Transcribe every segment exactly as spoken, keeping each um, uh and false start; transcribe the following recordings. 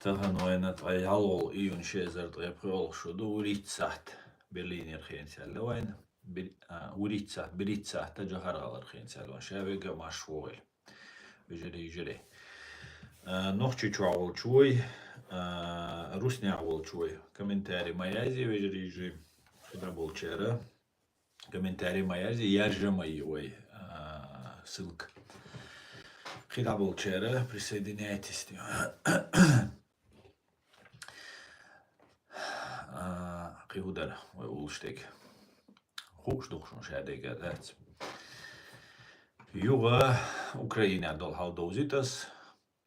Тахан вайна ткъе ялхолгӀа июнь, ши эзар ткъе пхоьалгӀа шу ду, вурийтта сахьт Берлинера хенца аьлла вайна. Бер-, а, вурийтта сахьт, берхӀитта сахьт Джохар-ГӀалара хенца аьлла вайна. Ша вега марш вогӀийла. Вежарий, йижарий. А, Нохчийчохь волчу вай, а, Руснехь волчу вай. Комментарий ма язде, вежарий, йижарий. КхидӀа болчара. Комментарий ма язде, яржа ма йи вай, а, ссылка. КхидӀа болчара присоединяйтесь. А, кхин хӀун дара вай уллуш дерг? Хууш ду-кх шуна ша дерг а дац. Юха Украинехь долу хьал довзуьйту ас.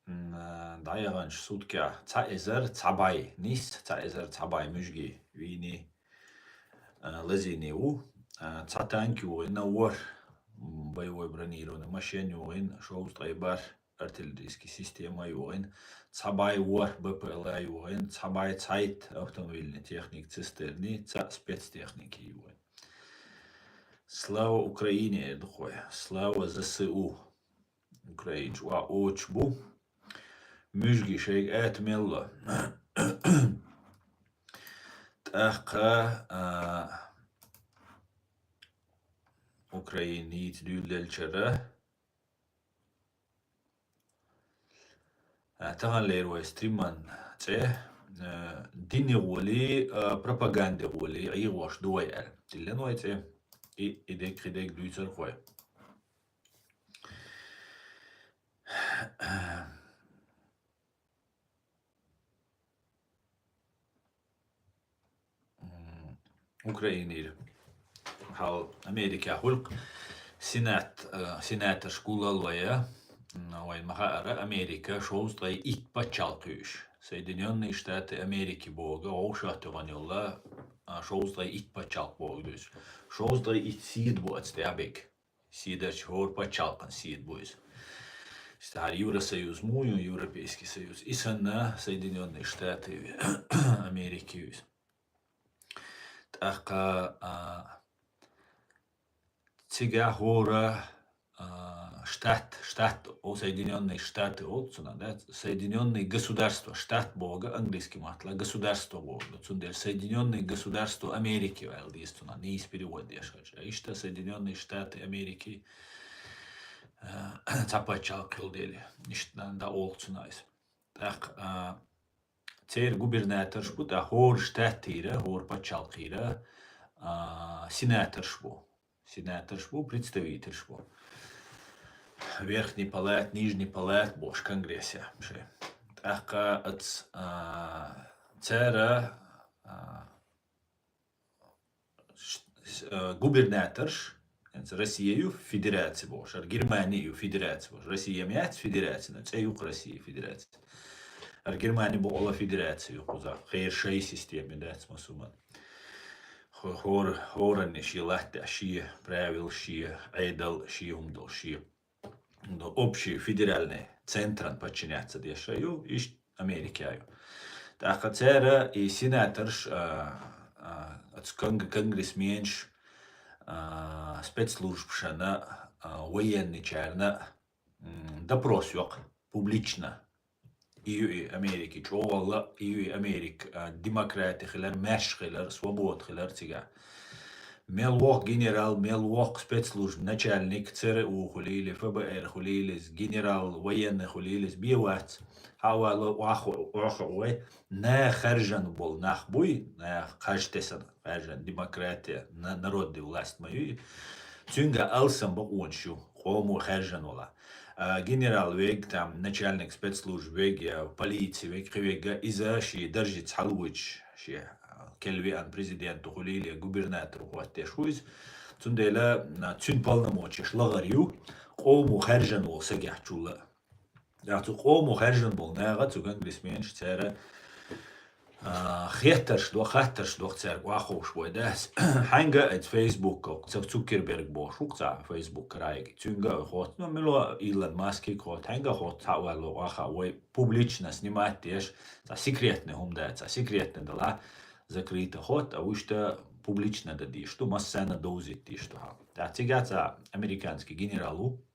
М, а, дӀаяханчу суткехь цхьа эзар цхьа бӀе, нийсса цхьа эзар цхьа бӀе муьжгий вийний, а, лазийний ву. А, цхьа танк йогӀийна ворхӀ, м, боевой бронированный машен йогӀийна, шовзткъе бархӀ артиллерийский система йогӀийна, цхьа бӀе ворхӀ БПЛА йогӀийна, цхьа бӀе цхьайтта автомобильный техника, цистерны, цхьа спецтехника йогӀийна. Слава Украине, эр ду-кх вай. Слава ЗСУ. Украинчу охьа оцуш бу. Муьжгий шайга ата мелла. ТӀаккха, а, Украина йийца дуьйладелчара, а, таханлера вай стриман цӀе, а, динан гӀоли, а, пропагандин гӀоли ӀийгӀош ду вай аьлла. Диллина вай цӀе. И, и дерг, кхин дерг дуьйцура-кх вай. М, Украинера. Хьал Америкехь хуьлу-кх сенат, э, сенаторш гуллал вай, м, вайн ма хаъара, Америка шовзткъе итт паччалкх ю уьш. Соединённые Штаты Америки бохург вовшах тоьхна йолу, а, шовзткъе итт паччалкх бохург ду иза. Шовзткъе итт седа бу оцу тӀехь берг. Седарчу, хӀора пачхьалкхан седа бу иза. Иштта хӀара Евросоюз муха ю, Европейский Союз. И санна, Соединённые Штаты Америки ю иза. ТӀаккха, а, цигахь хӀора, а, штат, штат, о, Соединённые Штаты олу цунах, да? Соединённые Государства, штат бохург английский маттахь государство бохург ду. Цундела Соединённые Государства Америки аьлла деза цунах, нийса перевод деш хилча. Иштта Соединённые Штаты Америки, а, цхьа пачхьалкх йолу дела, иштта дӀаолу цунах иза. ТӀаккха, а, церан губернаторш бу, тӀаккха хӀора штатера, хӀора пачхьалкхера, а, сенаторш бу. Сенаторш бу, представительш бу. Верхний палат, нижний палат бохуш конгрессе шайн. ТӀаккха оц, а, цара, а, ш-, ш-, а, губернаторш, хӀинца Россия ю, федерация бохуш, хӀара Германия ю, федерация бохуш. Россия ма яц федерация, но цӀе ю-кх Россия, федерация. ХӀара Германия бохула федерация ю кхузахь. Хера шайн система дац массо а. Хо-, хӀор-, хӀоранна шен латтехь, шен правила, шен Ӏедал, шен хӀума долу, шен, ну, общий федеральный центран подчиняться деш ю, иштта Америка ю. ТӀаккха цара и сенаторш, а, а, оцу конг-, конгрессменаш, а, спецслужбашна, а, военныйчарна, м, допрос йо-кх публично. И ю и Америки чӀогӀалла, и ю и Америка, а, демократи хилар, маьрша хилар, свобода хилар цигахь. Мел воккха генерал, мел воккха спецслужба начальник, ЦРУ хуьлийла, ФБР хуьлийла иза, генерал, военный хуьлийла иза, бен вац. Хьа а вало, охьа хо-, охьа вай, наха хаьржина болу нах буй, наха хаж тесна хаьржина, демократия, на-, народный власть ма юй. Цуьнга алсам бакъонаш ю, къомо хаьржина вала. А, генерал вега, там, начальник спецслужб вега, я полиция вега, кхин вега, иза шен даржица хьалавуьйтуш, шен, а, кел веана президента хуьлийла, губернатор хӀоттеш ву иза. Цундела, а, цуьнан полномочеш лахара ю, къомо хаьржина волу сагехь чулла. Я цу къомо хаьржина болу наха, цу конгрессменаш, цара, а, хеттарш до, хаттарш до цаьрга охьаховшаш бой дац. Хьаьнга а оцу Facebook-а, цу Цукерберг бохуш ву-кх цхьа Facebook-а райги. Цуьнга а хотту, ну, мила Илон Маскига хотту, хьаьнга а хотту, цхьа а ваьлла охьа, вай публично снимать деш, цхьа секретный хӀума дац, цхьа секретный дала, закрыто хотту, а вуьшта публично дан дийш ду, массарна довзийта дийш ду хьал. ТӀаккха цигахь цхьа американский генерал ву.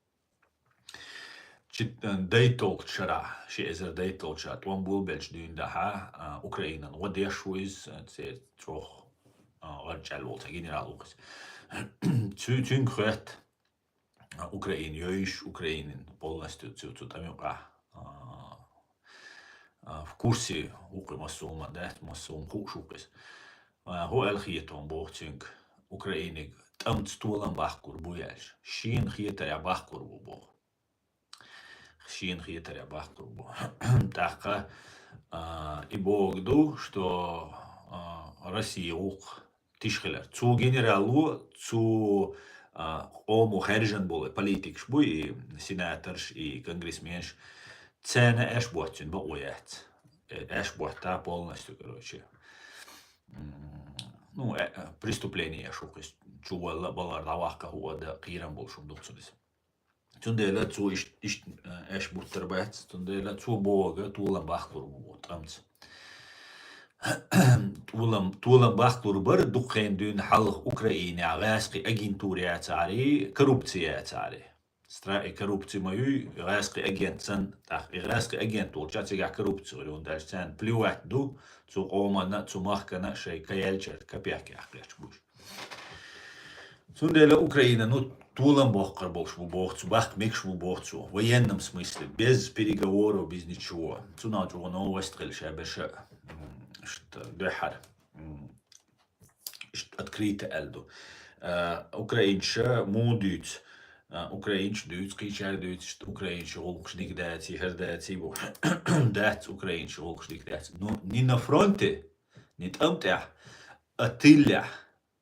Чи-, э, дайтолчара, ши эзар дайтолчара, тӀом болабелча дуьйна дахьа, а, Украинан гӀо деш ву иза, э, церан чӀоагӀа, а, гӀарчӀел волу цхьа генерал ву иза. Цу-, цуьнга хоьтту, а, Украина йойуш, Украинин полностью цу, цу тӀамийн юкъахь, а, а, в курсе ву-кх массо а хӀума, дац, массо а хӀума хууш ву-кх иза. А, хӀун аьлла хета хьуна боху цуьнга, Украиниг тӀамца толам баккхур бу аьлча. Шена хетарехь баккхур бу боху. Шена хетарехь баккхур бу. ТӀаккха, а, и бохург ду, что, а, Россия гӀуллакх тиша хилар. Цу генерало, цу, а, къомо хаьржина болу политикаш бу, и сенаторш, и конгрессменш, царна аьш боццина бакъо яц. Э, аьш ботта полностью, короче. М, ну, э, э, преступление аьш ву-кх иза. Чувалла а, балхара дӀаваккха а, хӀу а дан кхерам болуш хӀума ду-кх цунна иза. Цундела цо иштта, иштта, э, аьш буттар бац, цундела цо бохург толам баккхалур бу боху тӀамца. Толам, толам баккхалур бара дукха хенахь дуьйна хьалха Украинехь гӀаьскхи агентура яцахьара, коррупци яцахьара. Стра-, и коррупци ма юй, гӀаьскхи агент санна, тӀаккха и гӀаьскхи агент волчохь цигахь коррупци хуьлу, хӀунда аьлча царна плевать ду, цу къоманна, цу махкана шайн кхаьллачара капек яккха гӀерташ бу уьш. Цундела Украина, ну, толам боккхур болуш бу боху цо, баккха мегаш бу боху цо, в военном смысле, без переговоров, без ничего. Цунах чӀогӀа новость хилла ша берш а, м, иштта дуьххьара, м, иштта открыто аьлла ду. А, украинчаша муха дуьйцу? А, украинчаша дуьйцу, кхечара дуьйцу, иштта украинчийн гӀуллакхаш дика даций, хӀара даций бу. Дац украинчийн гӀуллакхаш дика дац. Ну, ни на фронте, ни тӀам тӀехь, а тыллехь,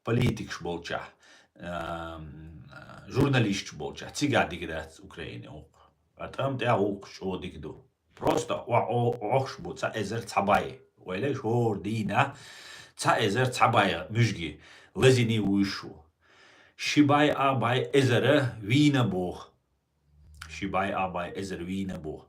политикаш болчохь, ам, журналисташ болчохь, цигахь дика дац Украинин гӀуллакх. А тӀам тӀехь гӀуллакхаш чӀогӀа дика ду. Просто охьа-, о-, охьуш бу цхьа эзар цхьа бӀе. Вай леш хӀора дийнахь цхьа эзар цхьа бӀе муьжги лазийна вуьйш ву. Ши бӀе а бӀе эзар вийна боху. Ши бӀе а бӀе эзар вийна боху.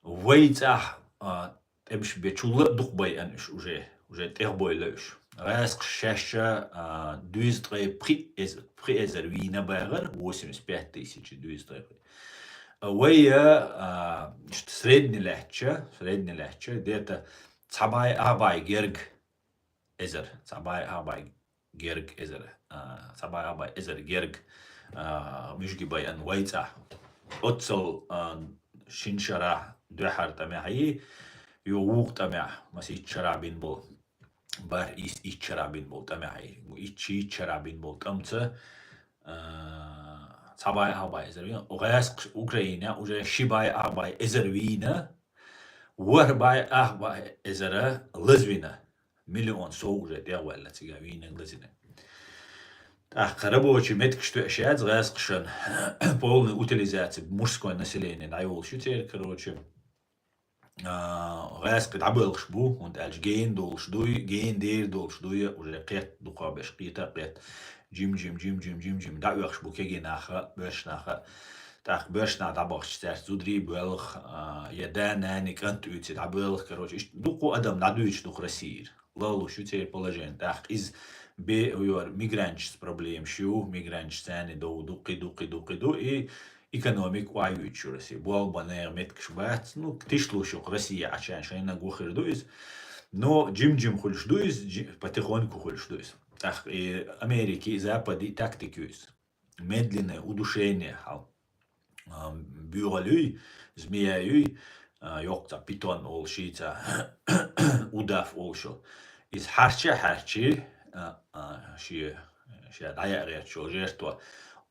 Вай цӀахь, а, тӀемаш бечул а дукха байъина уьш уже, уже тӀехбойла уьш. ГӀаьскхаша шаьш а, а, дуьйза ткъе пхи эзар, пхи эзар вийна бахара, восемьдесят пять тысяч дуьйза ткъе пхи. А вай, а, иштта средний лаьттача, средний лаьттача, где-то цхьа бӀе а бӀе герга эзар, цхьа бӀе а бӀе герга эзар, а, цхьа бӀе а бӀе эзар герга, а, муьжги байъина вай цӀахь. Оццул, а, шина шарахь дуьххьара тӀамехь, юха вукху тӀамехь, масийтта шарахь бина болу, бархӀ, ис, итт шарахь бина болу тӀамехь, итт, шийтта шарахь бина болу тӀамца, а, цхьа бӀе а бӀе эзар вийна. ГӀаьскхаша Украинехь уже ши бӀе а бӀе эзар вийна, ворхӀ бӀе а бӀе эзар лазвина. Миллион сов уже тӀехваьлла цигахь вийнарг лазийнарг. ТӀаккха рабочий меттигаш тоьаш яц гӀаьскхашна, полная утилизация мужское население дӀайолуш ю церан, короче. А, гӀаьскхий дӀабоьлхуш бу, хӀунда аьлча гена долуш дуй, гена дер долуш дуй, уже кхетта дукхахберш кхета а кхетта. Жим-жим, жим-жим, жим-жим дӀаоьхуш бу кегий нах а, боьрша нах а. ТӀаккха боьрша нах дӀабахча цаьрца зударий боьлху, а, я да-нана, кӀант уьйций дӀабоьлху, короче, иштта дуккха адам дӀадуьйцуш ду-кх Россера. Лалуш ю церан положение. ТӀаккха иза бе-, йор, мигранташца проблемаш ю, мигранташ царна дов ду, кхин ду, кхин ду, кхин ду, и экономика охьаюьйтуш ю Россия. Болх бан нехан меттигаш бац, ну, тишлуш ю-кх Россия, Ӏачан шайнаг вахар ду иза. Но жим-жим хуьлуш ду иза, жи-, потихоньку хуьлуш ду иза. ТӀаккха и Америки, и Запади тактика ю иза. Медленное удушение хьал. А, буьйгӀал юй, змея юй, а, йоккха цхьа питон олуш, ши цхьа удав олуш йолу. Иза хьарча а хьарчий, а, а, ши, ша дӀаяа гӀерташ йолу жертва.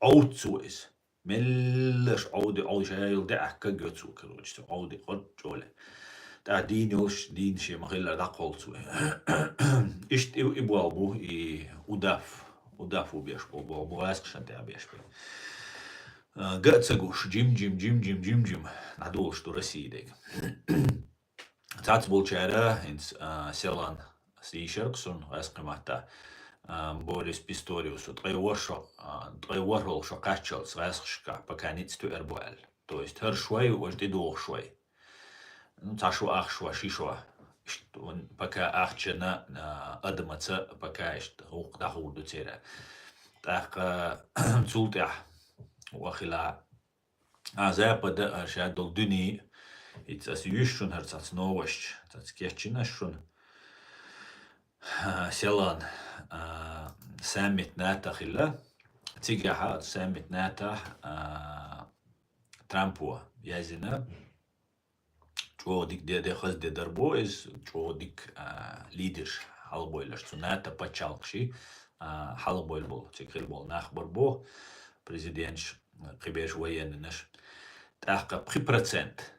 Ӏовду цо иза. Меллаш Ӏовди, Ӏовди ша йолу деа каг йо цо, короче, цо Ӏовди къорччоле. ТӀаккха дийна йолуш, дийна шен ма-хиллара дӀакхоллу цо. Иштта и, и болх бу, и удав, удав ву беш бу, болх бу, гӀаьскхашна тӀехь беш бу. А, ган а ца гуш, жим-жим, жим-жим, жим-жим, дӀадолуш ду Россия дега. Цац болчара, хӀинца, а, Селан, ас йийшар-кх суна, гӀаьскхи матта, а, Борис Писториус, ткъе ворхӀ шо, а, ткъе ворхӀалгӀа шо кхаччалц гӀаьскхашкахь, пока ницкъ тоьар бу аьлла. То есть хӀара шо вай, важа тӀедогӀу шо вай. Ну, цхьа шо, ах шо, ши шо. Иштта вон пока ахчана, а, адамаца, пока иштта гӀуллакх дӀахьур ду церан. ТӀаккха цул тӀаьхьа вахила А Запада, а ша долу дуьне, ицца ас юьш шуна хӀара цац новашча, цац кечйина ас шуна. А, Селан, а, саммит НАТО хилла. Цигахь а саммит НАТО, а, Трампо яздина. ЧӀогӀа дика де, де хаза де дар бу иза, чӀогӀа дика, а, лидерш хьалабойла цу НАТО пачхьалкхаши, а, хьалабойла болу, цига хила болу нах бар бу, президенташ, кхиберш военныйнаш. ТӀаккха пхи процент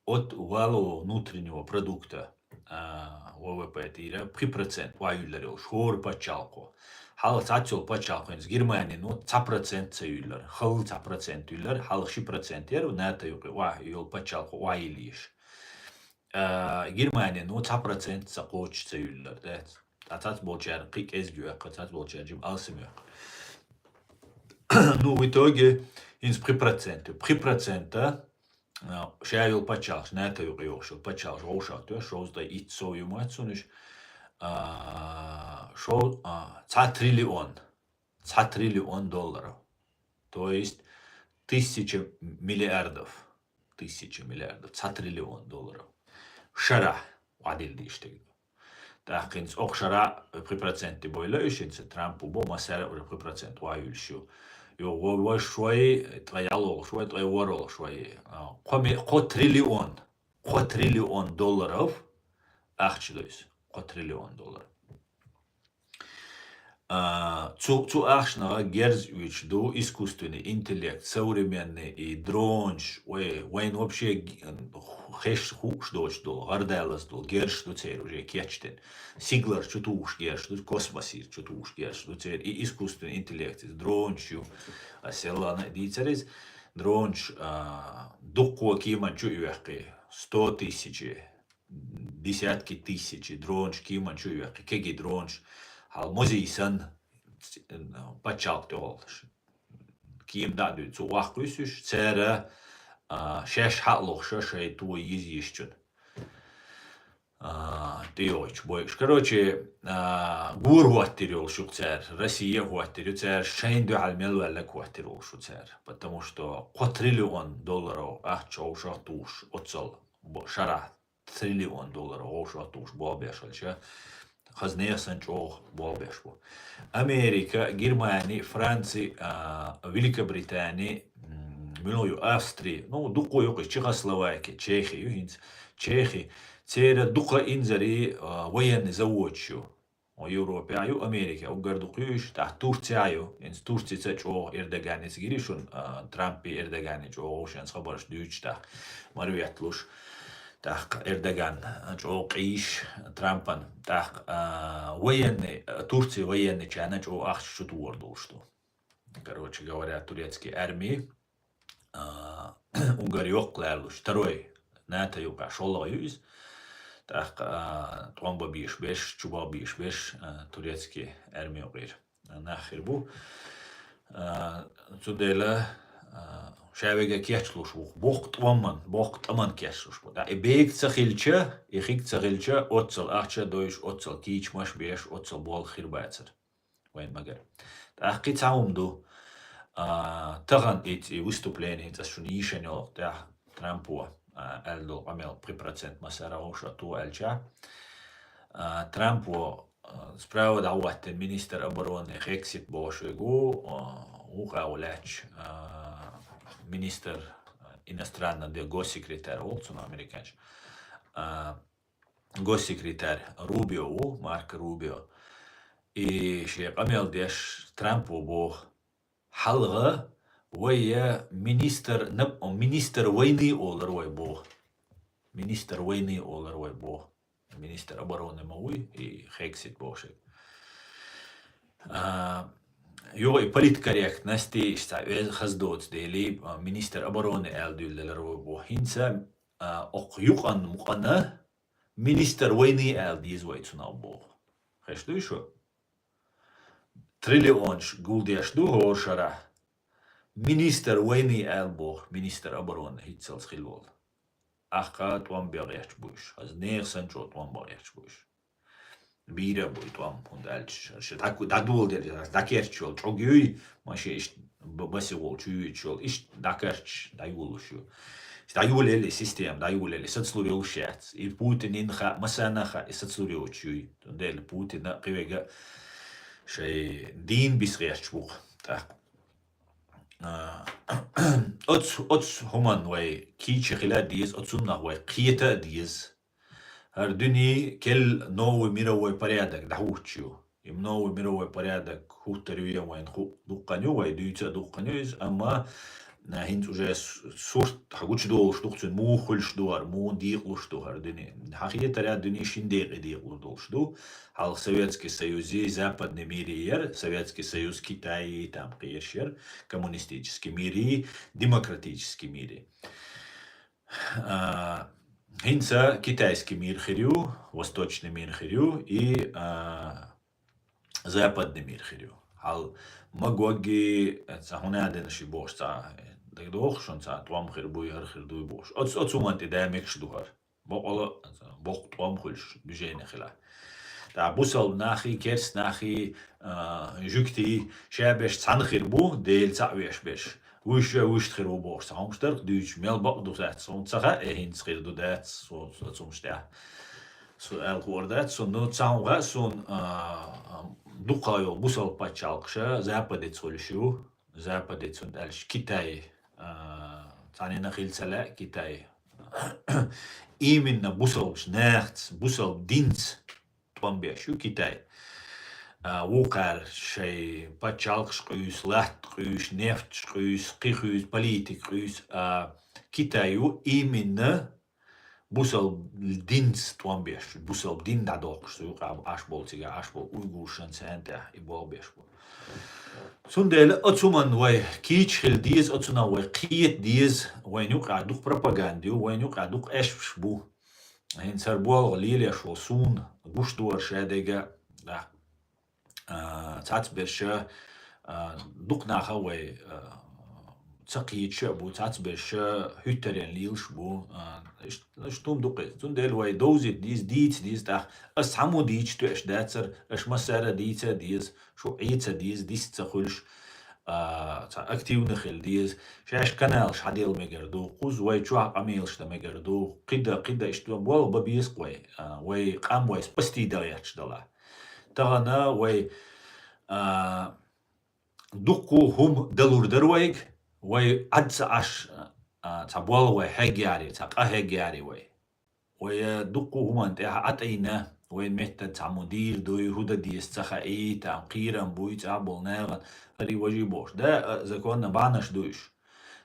от валового внутреннего продукта, а, В В П тӀера пхи процент охьаюьллар йолуш, хӀора пачхьалкхо. Хьалха цхьацца йолу пачхьалкхо, хӀинца Германи, ну, цхьа процент ца юьллар, халла цхьа процент юьллар, хьалха ши процент яра НАТО юкъе охьа-, йолу пачхьалкхо охьайиллийша. А, Германи, ну, цхьа процент ца кхочуш ца юьллар, да? Ткъа цхьацца болчара кхин кӀезиг йоьккху, цхьацца болчара жима алсам йоьккху. Ну, в итоге, хӀинца пхи процент ю. Пхи процента, а, ша йолу пачхьалкхаш, НАТО юкъе йогӀуш йолу пачхьалкхаш вовшахтоьхна, шовзткъе итт сов ю ма цунаш, а, шов-, а, цхьа триллион, цхьа триллион долларов. То есть тысяча миллиардов, тысяча миллиардов, цхьа триллион долларов. Шарахь, вадил дийш тегна. ТӀаккха хӀинца окху шарахь пхи проценте бойла уьш, хӀинца Трампо бо, массара а уже пхи процент охьаюьллуш ю. Йо, вай, вай шой, ткъа ялолуш вай, ткъа воролуш вай. А, кхо ме-, кхо триллион, кхо триллион долларов ахча ду иза. Кхо триллион доллар. А, цу, цу ахчанах герз оьцуш ду искусственный интеллект, современный и дронаш, вай, вайн вообще г-, хеш хууш доцуш долу, гӀардаллалц долу герзаш ду церан уже кечдина. Сигалара чу тухуш герзаш ду, космосера чу тухуш герзаш ду церан. И искусственный интеллект, иза дронаш ю. Ас селлана а дийцар иза. Дронаш, а, дуккха кеман чу оьхкий, сто тысячи, десятки тысячи дронаш кеман чу оьхкий, кегий дронаш, хьал музей санна, ц-, пачхьалкх тӀехула. Кема дӀа а дуьйцу, цу ваккхуьйсуш, цара, а, шаьш хьа а лохуша, шайн то йиза йиш чун. А, тӀейогӀучу бойуш. Короче, а, гора хӀоттийр йолуш ю цара, Россия а хӀоттийр ю цара, шайна дуьхьал мел ваьлларг хӀоттийр йолуш ю цара. Потому что кхо триллион долларов ахча вовшах тухуш оццал бо-, шарахь триллион долларов вовшах тухуш болх беш хилча, хаза нехан санна чӀогӀа болх беш бу. Америка, Германи, Франци, а, Великобритани, м, муьлха ю, Австри, ну, дуккха ю кхуьш, Чехословаки, Чехи ю хӀинца, Чехи, церан дукха инзаре, а, военный заводаш ю. О, Европехь ю, Америкехь уггар дукха ю уьш, тӀаккха Турцехь ю. ХӀинца Турцица чӀогӀа Эрдоганица гири шуна, а, Трампи Эрдогани чӀогӀа вовшенца хабарш дуьйцуш тӀаккха. Марветталуш. ТӀаккха Эрдоган, а, чӀогӀа къийш Трампан. ТӀаккха, а, военный, а, Турци военныйчарна чӀогӀа ахча чу тухур долуш ду. Короче говоря, турецкий арми, а, уггар йоккха лаьллуш, второй НАТО юкъахь шолгӀа ю иза. ТӀаккха, а, тӀом бан безаш берш, чу бан безаш берш, а, турецкий арми юкъера нах хир бу. А, цундела, а, ша вега кечлуш ву, боккха тӀоман, боккха тӀаман кечлуш бу. ТӀаккха и бега ца хилча, и хиг ца хилча, оццал ахча а дойуш, оццал кийчамаш а беш, оццал болх хир бацара. Вайн магар. ТӀаккха кхин цхьа хӀума ду. А, тахана и, и выступление, хӀинца ас шуна йийшина йолу тӀехь Трампо, а, аьлла долу къамел, пхи процент массара вовшах туху аьлча. А, Трампо, а, справа дӀахӀоттина министр обороны Хексит бохуш верг ву, а, вукху агӀо лаьтташ, а, министр иностранных дел, госсекретарь волу цунах американчу. А, госсекретарь Рубио ву, Марко Рубио. И шен къамел деш Трампо боху: «Хьалха вай министр нап-, министр войны олар вай», боху. «Министр войны олар вай», боху. Министр обороны ма вуй, и Хексит бохуш. А, юха и политкорректность, и иштта веза хаза доцу дели, а, министр обороны аьлла дуьйладелар вай боху. ХӀинца, а, окху юкъанна мукъана министр войны аьлла деза вай цунах боху. Хезаш дуй шу? Триллионаш гулдеш ду хӀора шарахь. Министр войны аьлла боху, министр обороны хӀинццалц хила волу. Ахка тӀом бан гӀерташ бу уьш. Хаза нехан санна чӀогӀа тӀом бан гӀерташ бу уьш. Бийра буй тӀом, хӀунда аьлча, ша дӀа-, дӀадоладелла, дӀакерча йолу чӀог юй, ма шен иштта б-, басе волчу юй чу йолу, иштта дӀакарча, дӀайолуш ю. Иштта дӀайолаелла и система, дӀайолаелла, и сацалур йолуш яц. И Путинна хаьа, массарна а хаьа, и сацалур йоцуш юй. Цундела Путина кхин вега шайн дийна биса гӀерташ бу-кх тӀаккха. А, оцу, оцу хӀуманна вай кийча хила а деза, оцунах вай кхета а деза. ХӀара дуьне келла новый мировой порядок дӀахӀуттуш ю. И новый мировой порядок хӀуттур ю, я вайна ху-, дуккха ю, вай дуьйца а дуккха ю иза, амма, а, хӀинца уже с-, сурт хьан гучудолуш ду-кх цуьнан, муха хуьлуш ду хӀара, муха декъалуш ду хӀара дуьне. Хьан хетарехь дуьне шина декъе декъалур долуш ду. Хьалха Советский Союзий, западный мирий яра, Советский Союз, Китайи, там кхераш яра, коммунистический мирий, демократический мирий. А, хӀинца китайский мир хир ю, восточный мир хир ю и, а, западный мир хир ю. Хьал Магоги, ца хӀунда а дина ши бохуш ца, дагадогӀу шуна ца, тӀом хир буй, хӀара хир дуй бохуш. Оцу, оцу хӀуманна тӀе да мегаш ду хӀара. Боккъала боккха тӀом хуьлуш, движение хила. ТӀаккха бусалба нахи, керста нахи, а, жуьгти, шаберш цхьаьна хир бу, Дела цхьаъ веш берш. Вуьш а вуьшта хир ву бохуш, цхьа хӀумаш дара-кх дуьйцуш, мел бакъ ду дац, хӀунда ца хаьа, э, хӀинца хир ду дац, со, со цумаш тӀехь. Со аьлла хуур дац, со, ну, цхьа хӀума хаьа суна, а, дукха йолу бусалба пачхьалкхаша Западеца хуьлуш ю. Западе, цуьнан аьлча Китай, а, цхьанна хила ца лаьа Китай. Именно бусалбачу нахаца, бусалба динца тӀом беш ю Китай. А, вукхара шайн пачхьалкхаш къуьйсу, латта къуьйсу, нефташ къуьйсу, кхин хуьйсу, политика къуьйсу. А, Китай ю именно бусалба динца тӀом беш, бусалба дин дӀадоккхуш, цу юкъахь Ӏаш болу, цигахь Ӏаш болу уйгуршан царна тӀехь и болх беш бу. Цундела оцу хӀуманна вай кийча хила деза, оцунах вай кхета деза, вайна юкъахь дукха пропаганда ю, вайна юкъахь дукха эшпаш бу. ХӀинца хӀара болх лелош волу суна гуш ду хӀара шадерг а, да. А, цхьацберш, а, дукха нах а вай, а, ца кхеташ а бу, цхьацберш хӀуьттаренна лелаш бу, а, иш-, иш тум ду-кх иза. Цундела вай довзийта деза, дийца деза тӀаккха. Ас цхьаммо дийцича тоьаш дацара, аша массара а дийца а деза, шу Ӏеца а деза, дист ца хуьлуш, а, цхьа активна хила деза. Шаьш каналаш хьаделла мегар ду, кхузза вай чохь къамелаш дан мегар ду, кхидӀа, кхидӀа иштта болх бан беза-кх вай, а, вай къам вай спасти дан гӀерташ далахь. Тахана вай, а, дуккха хӀума далур дара вайга, вай Ӏад ца Ӏаш, а, цхьа болх вай хьегъяри, цхьа къа хьегъяри вай. Вай, а, дуккха хӀуманна тӀехь Ӏа тӀейна, вайн меттан цхьаммо дийр дуй, хӀун дан деза ца хаьий, там кхерам буй цӀахь болу нахана, хӀара важий бохуш. Да, а, законна бахьанаш ду уьш.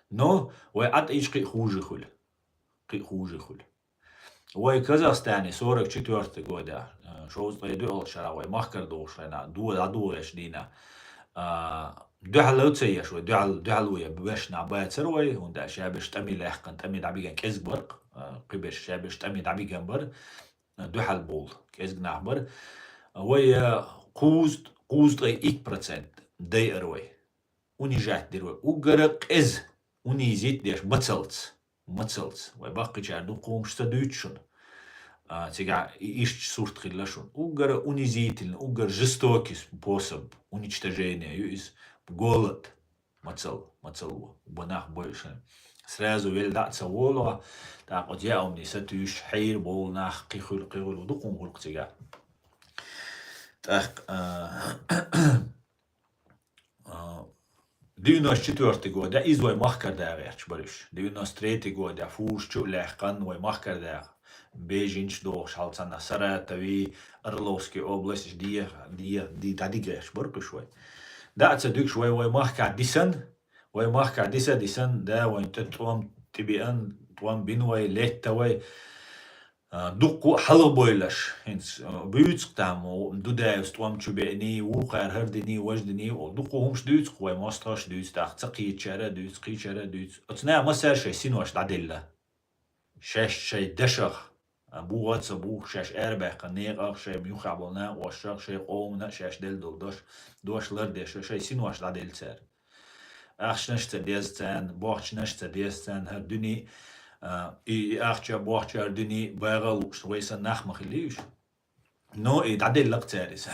Но вай Ӏа тӀийча кхин а хуже хуьлу. Кхин а хуже хуьлу. Вай Казахстане сорок четвёртый года, э, шовзткъе дуьхьал шарахь вай махкара догӀуш хенахь, ду-, дӀадогӀуш дийнахь, а, дуьхьал а ца еш вай, дуьхьал, дуьхьал ву я беш нах бацара вай, хӀунда аьлча шаберш тӀаме лаьхкина, тӀаме дӀабиган кӀезиг бара-кх, а, кхиберш шаберш тӀаме дӀабиган бара, а, дуьхьал болу кӀезиг нах бара. Вай, а, кхузт-, кхузткъе икки процент дайара вай. Унижать дира вай. Уггара къеза унизить деш мацалц. Мацалц. Вай баккхийчара дуккха хӀумаш ца дуьйцу шуна. А, цигахь и-, иштта сурт хилла шуна. Уггара унизительный, уггара жестокий способ уничтожения ю иза. Голод. Мацал, мацал ву. Уба нах бойуш. Сразу велла дӀа а ца волу, тӀаккха оцу яа хӀумане сатуьйсуш, хьийр болу нах, кхин хуьлу, кхин хуьлу, дукха хӀума хуьлу-кх цигахь. ТӀаккха, а, А, девяносто четвёртый года, иза вай махкара да гӀерташ бара уьш. Девяносто третий года фурш чу а лаьхкина вай махкара да. Беженцаш дохуш хьал цхьана Саратови, Орловский область, де, де, де, дӀадига гӀерташ бара уьш вай. ДӀа а ца дуьгуш вай, вай махкахь дисан, вай махкахь диса а дисан, да вайн тӀе тӀом тӀебеан, тӀом бина вай, летта вай. А, дуккха а хьалхабевллаш, хӀинца, а, буьйцу-кх там, о, Дудаевс тӀом чу беъний, вукхара хӀара диний, важа диний, о, дуккха а хӀумаш дуьйцу-кх вай, мостагӀаша дуьйцу, тӀаккха ца кхетачара а дуьйцу, кхечара а дуьйцу. Оцу наха массара шайн синош дӀаделла. Шаьш шайн дашах, а, буха а ца бухуш, шаьш арабаьккхина некъах, шайн юххехь болу накъосташах, шайн къомана а шаьш делла долу дош, дош лардеш, шайн синош дӀаделла цара. Ахчанаш ца деза царна, бохчанаш ца деза царна, хӀара дуьне, а, и, и ахча, бохча, хӀара дуьне багӀа а лууш, вай санна нах ма хилий уьш. Но и дӀаделлакх цаьрис.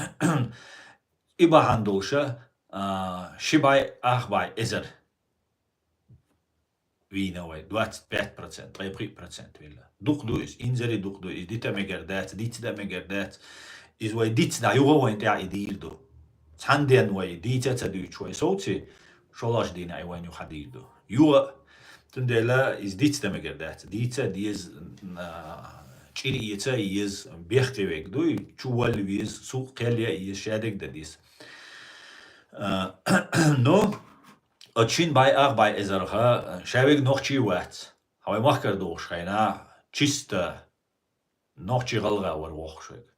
И бахьана долуша, а, ши бӀай, ах бӀай эзар вийна вай, двадцать пять процент, ткъе пхиъ процент вилла. Дукха ду иза, инзаре дукха ду иза, дита мегар дац, дицда мегар дац. Иза вай дицда, юха вайн тӀехь и дийр ду. Цхьана ден вай дийца а ца дуьйцуш вай совци, шолгӀаш дийна и вайн юха дийр ду. Юха, цундела иза дицда мегар дац. Дийца а деза, а, чӀир эца а еза, бехке вег дуй, чу валла веза, су кхел я а еза, шадерг дан деза. А, но, оцу шин бӀай, ах бӀай эзарха, ша вега нохчий вац. Хьан вай махкара дохуш хьайна, чисто нохчий гӀалгӀа вара вохуш вега.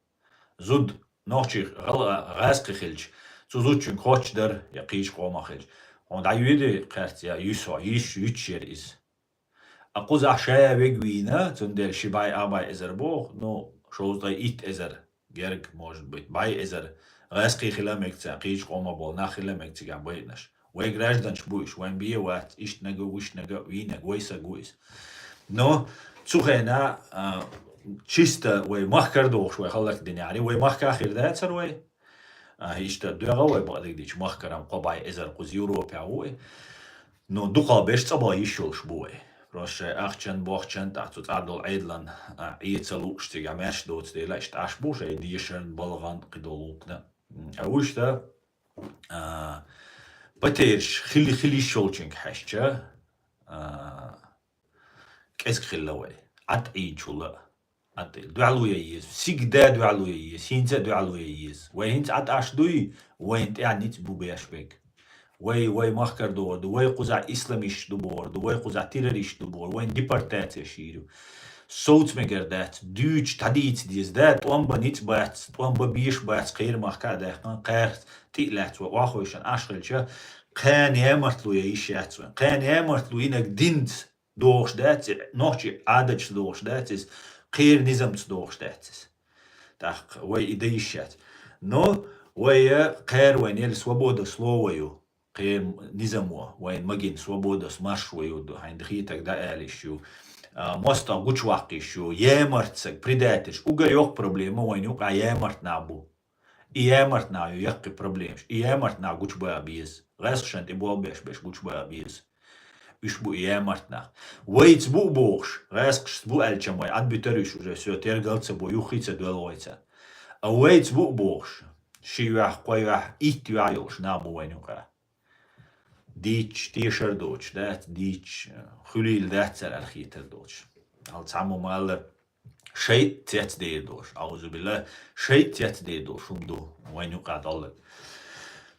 Зуда нохчий гӀалгӀа гӀаьскхи хилча, цу зудчуьнга хоч дара, я кхийчу къомах хилча. Хьуна дӀайоьду кхерца, я юьсо, йиш, юьтуш яра иза. А кхузахь ша вега вийна, цундела ши бӀай, ах бӀай эзар боху, ну, шовзткъе итт эзар, герга, может быть, бӀай эзар. ГӀаьскхий хила мега царна, кхийчу къомах болу нах хила мега цигахь байинарш. Вай гражданаш бу уьш, вайн бен вац, иштнаг а, вуьшнаг а, вийнаг, вай саг ву иза. Но цу хенахь, а, чисто вай махкара дохуш вай хӀаллакдинехьара, вай махкахь хир дацара вай. А, иштта доьгӀа вай бакъдерг дийцича, махкара-м кхо бӀай эзар кхуза Европехь ву вай. Ну, дукхахберш цӀа баха йиш йолуш бу вай. Просто шайн ахчан, бохчан, тӀаккха цу цӀа долу Ӏедалан, а, Ӏе ца лууш, цигахь маьрша доцу дела, иштта Ӏаш бу шайн дешарна, балхана, кхидолу гӀуллакхна. М, а вуьшта, а, потеряш хили-, хила йиш йолчуьнга хьаьжча, а, кӀезиг хилла вай. Ӏад Ӏийначул а. Ӏад дуьхьало ян еза. Сигда дуьхьало ян еза. ХӀинца а дуьхьало ян еза. Вай хӀинца Ӏад Ӏаш дуй, вайна тӀехь ницкъ бу беш берг. Вай, вай махкара догӀур ду, вай кхузахь исламисташ ду бохур ду, вай кхузахь террористаш ду бохур, вайна депортация йийр ю. Совца мегар дац, дуьйцуш дӀадийца деза, да, тӀом бан ницкъ бац, тӀом бан беш бац, кхеран махка а даьккхина, кхаьрца тӀе а лаьцна вай охьахевшина Ӏаш хилча, кхана ямартло ян йиш яц вайн. Кхана ямартло йинарг динца дохуш дац, и нохчийн Ӏадатца дохуш дац иза, кхеран низамца дохуш дац иза. ТӀаккха вай и дан йиш яц. Но вай, э, кхера вайна елла свобода слова ю, кхеран низамо, вайна магийна свобода маршо ю, ду, хьайна хетарг дӀаала йиш ю, а, мостагӀ гучуваккха йиш ю, ямарта саг, предательш, уггар йоккха проблема вайна юкъахь ямарта нах бу. И ямарта нах ю яккхий проблемаш. И ямарта нах гучубаха беза. ГӀаьскхашна тӀе болх беш берш гучубаха беза. Уьш бу и ямарта нах. Вайца бу а бохуш, гӀаьскхашца бу аьлча вай Ӏад буьтур уьш уже, всё, тергал а ца бо, юххе а ца доьлху вайца. А вайца бу а бохуш, ши юьхь, кхо юьхь, итт юьхь йолуш нах бу вайна юкъахь. Дийцча, тешар доцуш дац, дийцча, хуьлийла дац цара аьлла хетар доцуш. Хьал цхьаммо ма-аллара, шайтӀа цецдер долуш, аузубилла, шайтӀа цецдер долуш хӀума ду вайна юкъахь долларг.